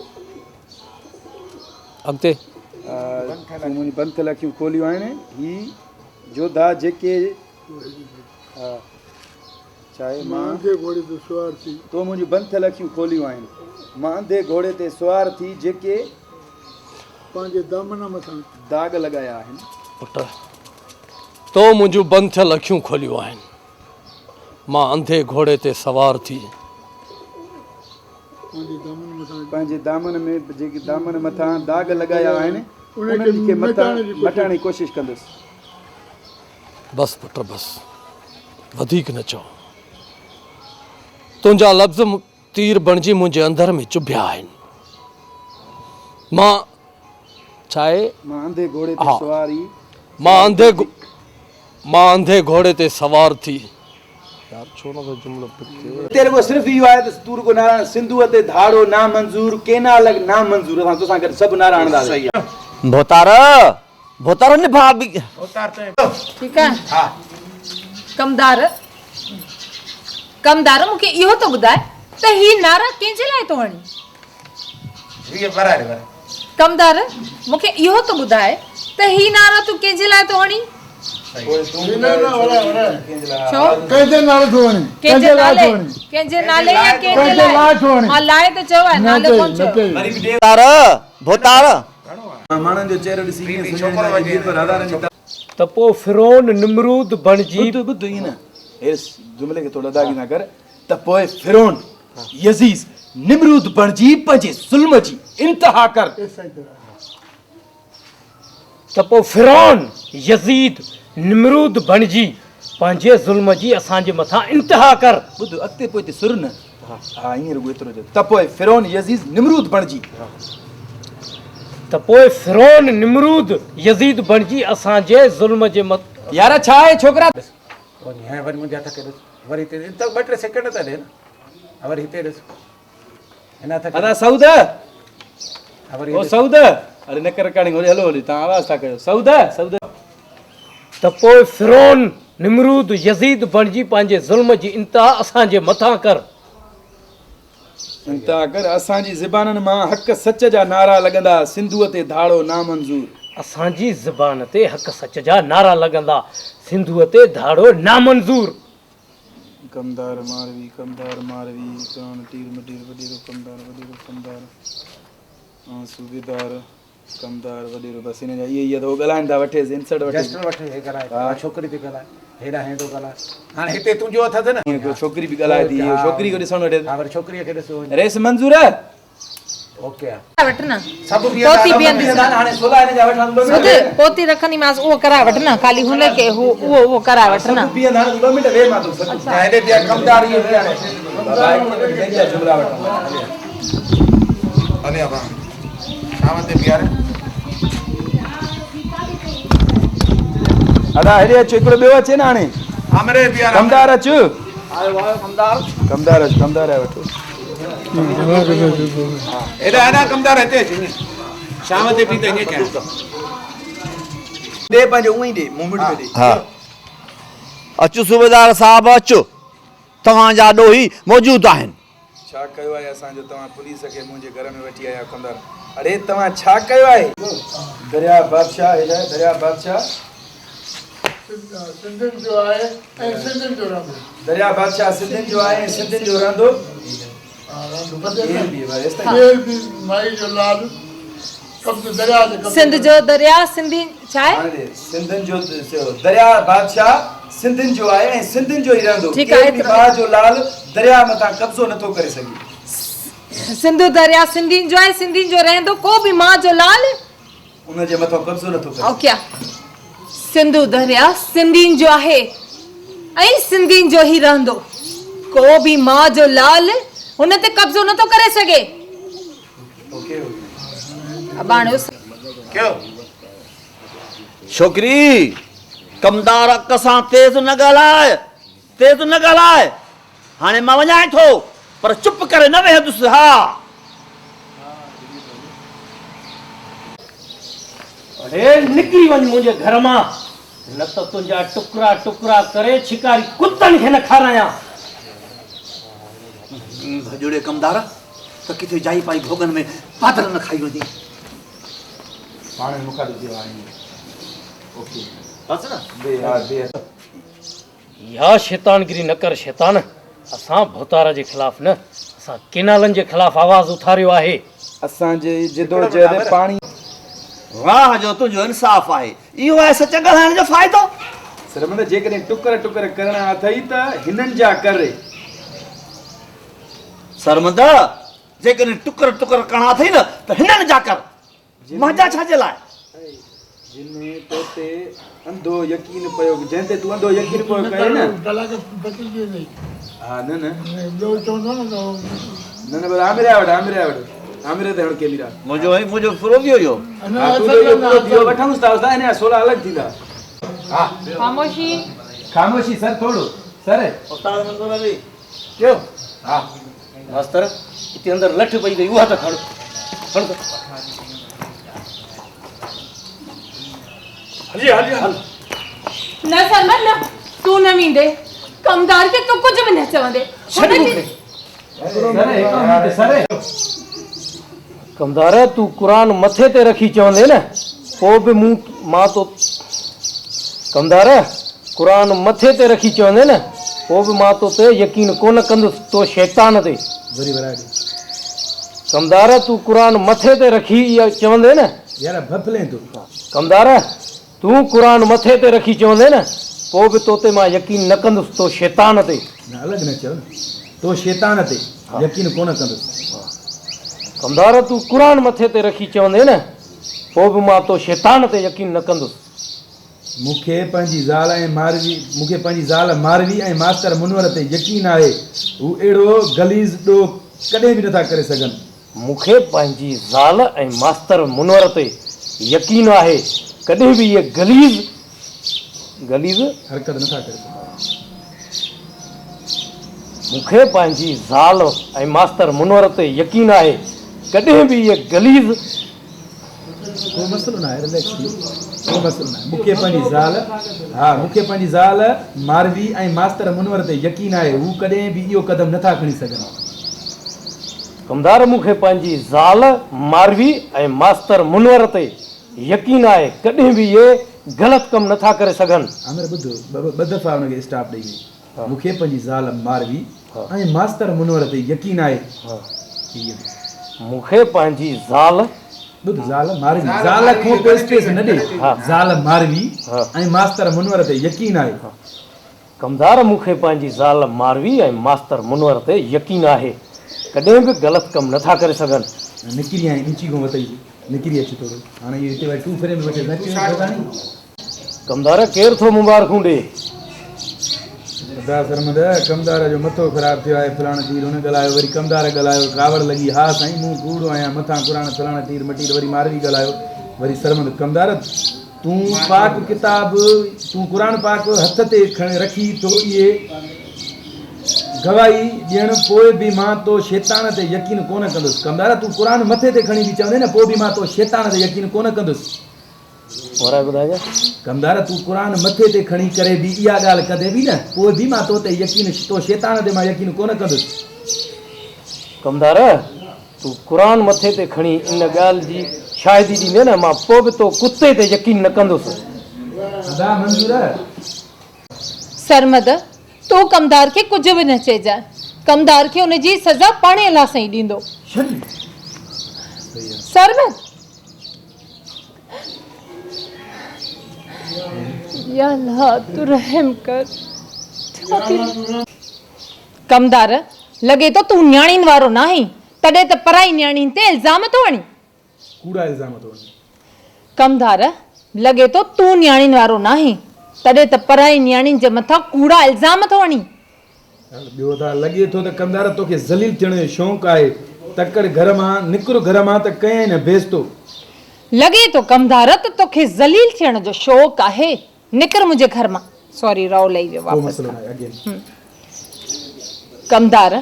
اڳتي. تون منهنجون بند ٿيل اکيون کوليون آهن. هي جوڌا جيڪي. چاهي مان انڌي گهوڙي تي سوار ٿي. تو منهنجون بند ٿيل اکيون کوليون آهن. مان انڌي گهوڙي تي سوار ٿي جيڪي. پنهنجي دامن مٿان. داغ لڳايا آهن. پٽ، تو منهنجون بند ٿيل اکيون کوليون آهن. مان انڌي گهوڙي تي سوار ٿي. پنهنجي دامن ۾ جيڪي دامن مٿان داغ لڳايا آهن، انهن کي مٽائڻ جي ڪوشش ڪندس. بس پٽ بس، وڌيڪ نه چئو. تنهنجا لفظ تير بڻجي منهنجي اندر ۾ چڀيا آهن. مان ڇا آهي؟ مان انڌي گهوڙي تي سوار ئي. مان انڌي مان انڌي گهوڙي تي سوار ٿي. يار ڇو نٿو جملو پڪ ٿئي. هتي رڳو صرف اهو آهي ته تون رڳو نعرا هڻ سنڌوء تي ڌاڙو نامنظور، ڪينال نامنظور اسان توسان گڏ سڀ نعرا هڻنداسين. ڀوتار ڀوتار نڀاء به. ٺيڪ آهي ڪمدار ڪمدار مون کي اهو ته ٻڌاء ته هي نعرا ڪنهن جي لاء ٿو هڻين؟ ڪمدار مون کي اهو ته ٻڌاء ته هي نعرا تون ڪنهن جي لاء ٿو هڻين؟ ڇو؟ ڪنهن جي نالي ٿو هڻين؟ ڪنهن جي نالي؟ ڪنهن جي نالي يا ڪنهن جي لاء؟ مان لاء ته چيو آهي نالي ڪونه چيو. ڀوتار ڀوتار. ماڻهن جو چهرو ڏسي ڪيئن سڃاڻيندا آهيون ميرپور هزارن جي ته پوء فرعون نمرود بڻجي. ٻڌ ٻڌ ائين نه هيس جملي کي ٿورو ادائگي سان ڪر ته پوء فرعون يزيز نمرود بڻجي پنهنجي ظلم جي انتها ڪر. ته پوء فرعون يزيد نمرود بڻجي پنهنجي ظلم جي اسان جي مٿان انتها ڪر. ٻڌ اڳتي پوئتي سر نه ها ائين رڳو ايترو چئه ته پوء فرعون يزيد نمرود بڻجي. ته پوء فرعون نمرود يزيد بڻجي اسان جي ظلم جي. يار ڇا آهي ڇوڪرا. وڃي هاڻي وري منهنجي هٿ کي ڏس وري هتي ڏس ته ٻه ٽي سيڪنڊ ته ڏي نه ها وري هتي ڏس هن هٿ کي ادا سعود ها وري او سعود اڙي نه ڪر رڪارڊنگ هوڏي هلو هوڏي تان آواز ٿا ڪيو سعود سعود. ته پوء فرعون نمرود يزيد بڻجي پنهنجي ظلم جي انتها اسان جي مٿان ڪر. انتها ڪر، اسان جي زبانن مان حق سچ جا نعرا لڳندا، سنڌوء تي ڌاڙو نامنظور. اسان جي زبان تي حق سچ جا نعرا لڳندا، سنڌوء تي ڌاڙو نامنظور. ڪمدار ماروي ڪمدار ماروي ڪاڻ ٽير مٽير وڏيرو ڪمدار وڏيرو ڪمدار صوبيدار. ڪمدار وڏيرو بس هن جا اهي ئي اٿو ڳالهائين ٿا وٺيس انسرٽ وٺيس جسٽر وٺي هي ڳالهائي ها ڇوڪري ٿي ڳالهائي هيڏانهن هيڏو ڳالهائي هاڻي هتي تنهنجو هٿ اٿ نه ڇوڪري به ڳالهائي ٿي ڇوڪري کي ڏسڻ وٺي ها وري ڇوڪري کي ڏسو ريس منظور اوڪي آ وٺ نه سڀ پوتي بيهنديس هاڻي سولا هن جا وٺان ٻه منٽ ٻڌ پوتي رکنديمانس اهو ڪرائي وٺ نه خالي هن کي هو اهو اهو ڪرائي وٺ نه سڀ بيهندا هاڻي ٻه منٽ ويهه مان تو سڀ هيڏي بيهه ڪمدار اهو بيهه بابا هڪ منٽ هن جا جملا وٺان هلي ابا ڇانو تي بيهاري. ادا هيڏي اچ هڪڙو ٻيو اچي نه هاڻي. آمري بيهار. ڪمدار اچ. آيو آيو ڪمدار. ڪمدار اچ ڪمدار آيو وٺو. هيڏا هيڏا ڪمدار هتي اچ ائين. ڇانو تي بيهه ته ائين ڪيان. ڏي پنهنجو اونئين ڏي مومينٽ ۾ ڏي. ها اچ صوبيدار صاحب اچ توهان جا ڏوهي موجود آهن. ڇا ڪيو آهي اسان جو توهان پوليس کي منهنجي گهر ۾ وٺي آيا ڪمدار اڙي توهان ڇا ڪيو آهي. درياء بادشاهه هيڏانهن درياء بادشاهه. سنڌين جو آهي ۽ سنڌين جو رهندو. درياء بادشاهه سنڌين جو آهي ۽ سنڌين جو رهندو. ڪير به مائي جو لال قبضو درياء تي قبضو سنڌ جو درياء سنڌين ڇا آهي؟ سنڌين جو درياء بادشاهه سنڌين جو آهي ۽ سنڌين جو ئي رهندو. ٺيڪ آهي ڪير به ماء جو لال درياء مٿان قبضو نٿو ڪري سگهي. سنڌو درياء سنڌين جو آهي سنڌين جو رهندو ڪو به ماء جو لال ان جي مٿان قبضو نٿو ڪري. اوڪيا سنڌو درياء سنڌين جو آهي ۽ سنڌين جو ئي رهندو ڪو به ماء جو لال هن تي قبضو نٿو ڪري سگهي. اباڻو. ڇوڪري! ڪمدار اک سان تيز نه ڳالهاء، تيز نه ڳالهاء. هاڻي مان وڃانء ٿو، پر چپ ڪري نه ويهندس، ها. اڙي نڪري وڃ منهنجي گهر مان، نه ته تنهنجا ٽڪرا ٽڪرا ڪري ڇڪاري ڪتن کي نه کارايان. ڀڄوڙي ڪمدار ته ڪٿي جائي پائي ڀوڳن ۾ پادر نه کائي وڃي. پاڻ ۾ مخاطب ٿيو آهين اوڪي بس نه. بي ها بي. يا شيطانگري نه ڪر شيطان، اسان ڀوتار جي خلاف نه، اسان ڪينالن جي خلاف آواز اٿاريو آهي. اسان جي جدوجهد پاڻي. واهه جو تنهنجو انصاف آهي. اهو آهي سچ ڳالهائڻ جو فائدو. سرمد جيڪڏهن ٽڪر ٽڪر ڪرڻا اٿئي ته هنن جا ڪر. سرمد جيڪڏهن ٽڪر ٽڪر ڪرڻا اٿئي نه ته هنن جا ڪر، منهنجا ڇا جي لاء؟ جن تو تي انڌو يقين پيو جنهن تي تون انڌو يقين پيو ڪرين نه. ها نه نه. نه نه بس آمريا وٺ آمريا وٺ. عامر تي هڻ ڪيميرا. منهنجو ۽ منهنجو پورو ٿي ويو. ها تنهنجو اهو پورو ٿي ويو. وٺونس ٿا استاد هن جا 16 الڳ ٿيندا. ها. خاموشي. خاموشي سر ٿورو سر. استاد منظور علي. چيو. ها. ماستر اتي اندر لٺ پئي اٿئي اها ته کڻ. کڻ ته. هلي هلي هل. نه سرمد نه تون نه ويندي. ڪمدار کي تون ڪجهه به نه چوندي. ڇڏ مون کي. سر هڪ منٽ سر. ڪمدار تون قرآن مٿي تي رکي چوندين نه پوء به مون مان تو ڪمدار قرآن مٿي تي رکي چوندين نه پوء به مان تو تي يقين ڪونه ڪندس تو شيطان تي. وري ورائي ڏي. ڪمدار تون قرآن مٿي تي رکي اها چوندين نه. يار ڀڦلين تون. ڪمدار تون قرآن مٿي تي رکي چوندين نه پوء به تو تي مان يقين نه ڪندس تو شيطان تي. نه الڳ نه چئو نه تو شيطان تي يقين ڪونه ڪندس. ڪمدار تون قرآن مٿي تي رکي چوندين نه پوء به مان تو شيطان تي يقين نه ڪندس. مون کي پنهنجي زال ۽ ماروي مون کي پنهنجي زال ماروي ۽ ماستر منور تي يقين آهي هو اهڙو غليظ ڏوهه ڪڏهن به نٿا ڪري سگهن. مون کي پنهنجي زال ۽ ماستر منور تي يقين آهي ڪڏهن به اهي غليظ غليظ. حرڪت نٿا ڪري سگهن. مون کي پنهنجي زال ۽ ماستر منور تي يقين آهي ڪڏهن به اهي غليظ. ڪو مسئلو ناهي رليڪس ٿي ڪو مسئلو ناهي مون کي پنهنجي زال ها مون کي پنهنجي زال ماروي ۽ ماستر منور تي يقين آهي هو ڪڏهن به اهو قدم نٿا کڻي سگهن. ڪمدار مون کي پنهنجي زال ماروي ۽ ماستر منور تي يقين آهي ڪڏهن به اهي غلط ڪم نٿا ڪري سگهن. عامر ٻڌ ٻه دفعا ان کي اسٽاپ ڏئي وئي مون کي پنهنجي زال ماروي ۽ ماستر منور تي يقين آهي. مون کي پنهنجي زال. ٻڌ زال ماروي زال کان پوء اسپيس نه ڏي زال ماروي ۽ ماستر منور تي يقين آهي. ڪمدار مون کي پنهنجي زال ماروي ۽ ماستر منور تي يقين آهي ڪڏهن به غلط ڪم نٿا ڪري سگهن. نڪري آئين ڳچي کان وتئي نڪري اچ ٿورو هاڻي اهو هتي وري ٽو فريم ۾ وٺي نچ وڌائين. ڪمدار ڪير ٿو مبارڪون ڏي. ادا سرمد، ڪمدار جو مٿو خراب ٿيو آهي فلاڻ تير هن ڳالهايو وري ڪمدار ڳالهايو ڪاوڙ لڳي ها سائين مون ڪوڙو آهيان مٿان قرآن فلاڻ تير مٽير وري ماروي ڳالهايو وري سرمد ڪمدار تون پاڪ ڪتاب تون قرآن پاڪ هٿ تي کڻي رکي ٿو اهي گواهي ڏيڻ پوء به مان تو شيطان تي يقين ڪونه ڪندس ڪمدار تون قرآن مٿي تي کڻي به چوندين نه پوء به مان تو شيطان تي يقين ڪونه ڪندس. ورائي ٻڌائجان. ڪمدار تون قرآن مٿي تي کڻي ڪري به اها ڳالهه ڪندين به نه، پوء به مان تو تي يقين، تو شيطان تي مان يقين ڪونه ڪندس. ڪمدار تون قرآن مٿي تي کڻي ان ڳالهه جي شاهدي ڏيندين نه، مان پوء به تو ڪتي تي يقين نه ڪندس. ادا منظور! سرمد، تون ڪمدار کي ڪجهه به نه چئجانء. ڪمدار کي ان جي سزا پاڻهي الله سائين ڏيندو. سرمد! يا الله تون رحم ڪر. ڪمدار، لڳي ٿو تون نياڻين وارو ناهين، تڏهن ته پرائي نياڻين تي الزام ٿو هڻين. ڪوڙا الزام ٿو هڻين. ڪمدار، لڳي ٿو تون نياڻين وارو ناهين، تڏهن ته پرائي نياڻين جي مٿان ڪوڙا الزام ٿو هڻين. ٻيو ادا لڳي ٿو ته ڪمدار توکي ذليل ٿيڻ جو شونق آهي. تڪڙ گهر مان نڪر گهر مان ته ڪيائين نه بيعزتو. لڳي ٿو ڪمدار ته توکي ذليل ٿيڻ جو شوق آهي. نڪر منهنجي گهر مان. سوري رئو لهي ويو ڪو واپس مسئلو کان. ناهي اگين. ڪمدار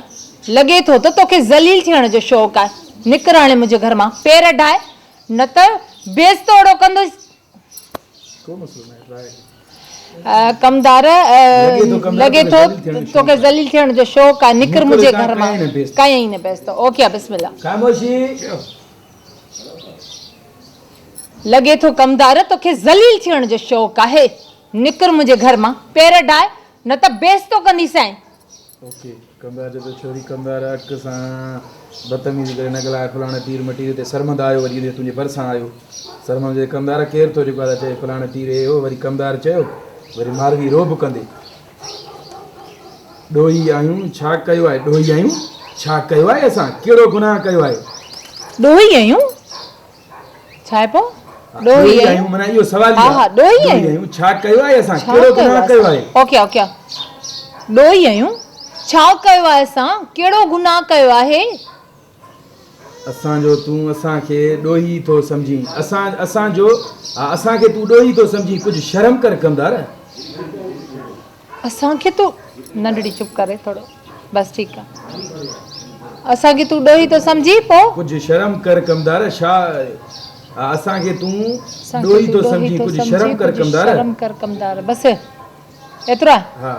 لڳي ٿو ته توکي ذليل ٿيڻ جو شوق آهي. نڪر هاڻي منهنجي گهر مان پير ڊاهي نه ته بيعزتو اهڙو ڪندس. ڪو مسئلو ناهي ٽرائي. ڪمدار لڳي ٿو توکي ذليل ٿيڻ جو شوق آهي نڪر منهنجي گهر مان ڪيائين نه بيستو اوڪي بسم الله. خاموشي. لڳي ٿو ڪمدار توکي ذليل ٿيڻ جو شوق آهي نڪر منهنجي گهر مان پير ڊاهي نه ته بيستو ڪنديسانء. اوڪي ڪمدار چئي ٿو ڇوري ڪمدار اک سان بدتميزي ڪري نه ڳالهاء فلاڻي تير مٽير تي سرمد آيو وري تنهنجي ڀرسان آيو سرمد چئي ڪمدار ڪير ٿو جيڪو آ چئي فلاڻي تير هي هو وري ڪمدار چيو وري ماروي روب ڪندي ڏوهي آهيون ڇا ڪيو آهي ڏوهي آهيون ڇا ڪيو آهي اسان ڪهڙو گناهه ڪيو آهي ڏوهي آهيون ڇا آهي پوء؟ ڏوهي آهيون معنيٰ اهو سوال ئي ها ها ڏوهي آهيون ڇا ڪيو آهي اسان ڪهڙو گناهه ڪيو آهي اوڪي اوڪي ڏوهي آهيون ڇا ڪيو آهي اسان ڪهڙو گناهه ڪيو آهي. اسان جو تون اسان کي ڏوهي ٿو سمجهين. اسان اسان جو ها اسان کي تون ڏوهي ٿو سمجهين ڪجهه شرم ڪر ڪمدار. اسان کي تون ننڍڙي چپ ڪري ٿورو بس ٺيڪ آ اسان کي تون ڏوهي ٿو سمجهين پو. ڪجهه شرم ڪر ڪمدار شا ها اسان کي تون ڏوهي ٿو سمجهين ڪجهه شرم ڪر ڪمدار. شرم ڪر ڪمدار بس ايترو آ. ها.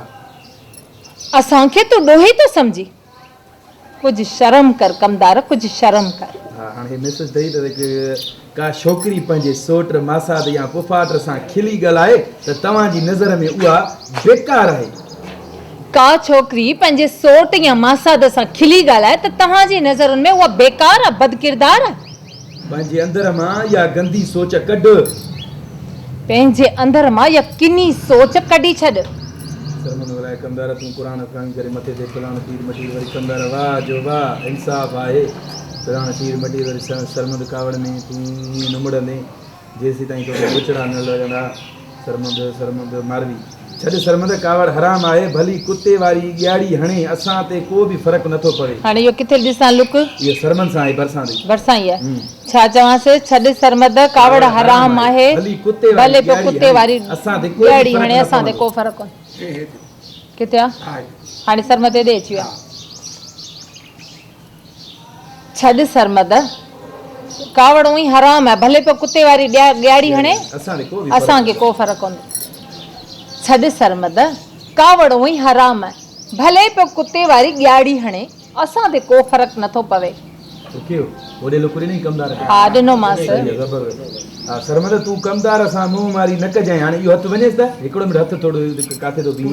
اسان کي تون ڏوهي ٿو سمجهين. ڪجهه شرم ڪر ڪمدار ڪجهه شرم ڪر. ها هاڻ هي ميسج ڏئي ته ڪا ڇوڪري پنهنجي سوٽ، ماسات يا پڦاٽ سان کلي ڳالهائي ته توهان جي نظر ۾ اها بيڪار آهي. ڪا ڇوڪري پنهنجي سوٽ يا ماسات سان کلي ڳالهائي ته توهان جي نظرن ۾ اها بيڪار آهي، بدڪردار آهي. پنهنجي اندر مان اها گندي سوچ ڪڍ. پنهنجي اندر مان اها ڪني سوچ ڪڍي ڇڏ. سرمد ولائي ڪمدار تون قرآن خواني ڪري مٿي تي فلاڻ پير مٽير وري ڪمدار واهه جو واهه انصاف آهي فلاڻ پير مٽير وري سرمد ڪاوڙ ۾ تون ائين نه مڙندين جيسيتائين توکي ٻچڙا نه لڳندا سرمد سرمد ماروي ڇڏ سرمد ڪاوڙ حرام آهي ڀلي ڪتي واري ڳياڙي هڻي اسان تي ڪو به فرق نٿو پوي. هاڻي اهو ڪٿي ڏسان لڪ. اهو سرمد سان آهي ڀرسان اٿئي. ڀرسان ئي آهي. ڇا چوانس ڇڏ سرمد ڪاوڙ حرام آهي ڀلي پيو ڪتي واري ڳياڙي هڻي اسان تي ڪو فرق ڪونه. ڪٿي آ هاڻي سرمد هيڏي اچي ويو آ. ڇڏ سرمد، ڪاوڙ اونئي حرام آهي، ڀلي پيو ڪتي واري ڳياڙي هڻي، اسان کي ڪو فرق ڪونهي. ڇڏ سرمد، ڪاوڙ اونئي حرام آهي، ڀلي پيو ڪتي واري ڳياڙي هڻي، اسان تي ڪو فرق نٿو پوي. ها ڏنومانس. سرمد، تون ڪمدار سان منهن ماري نه ڪجانء، هاڻي اهو هٿ وڃيس ته هڪڙو منٽ هٿ ٿورو ڪاٿي ٿو بيهي.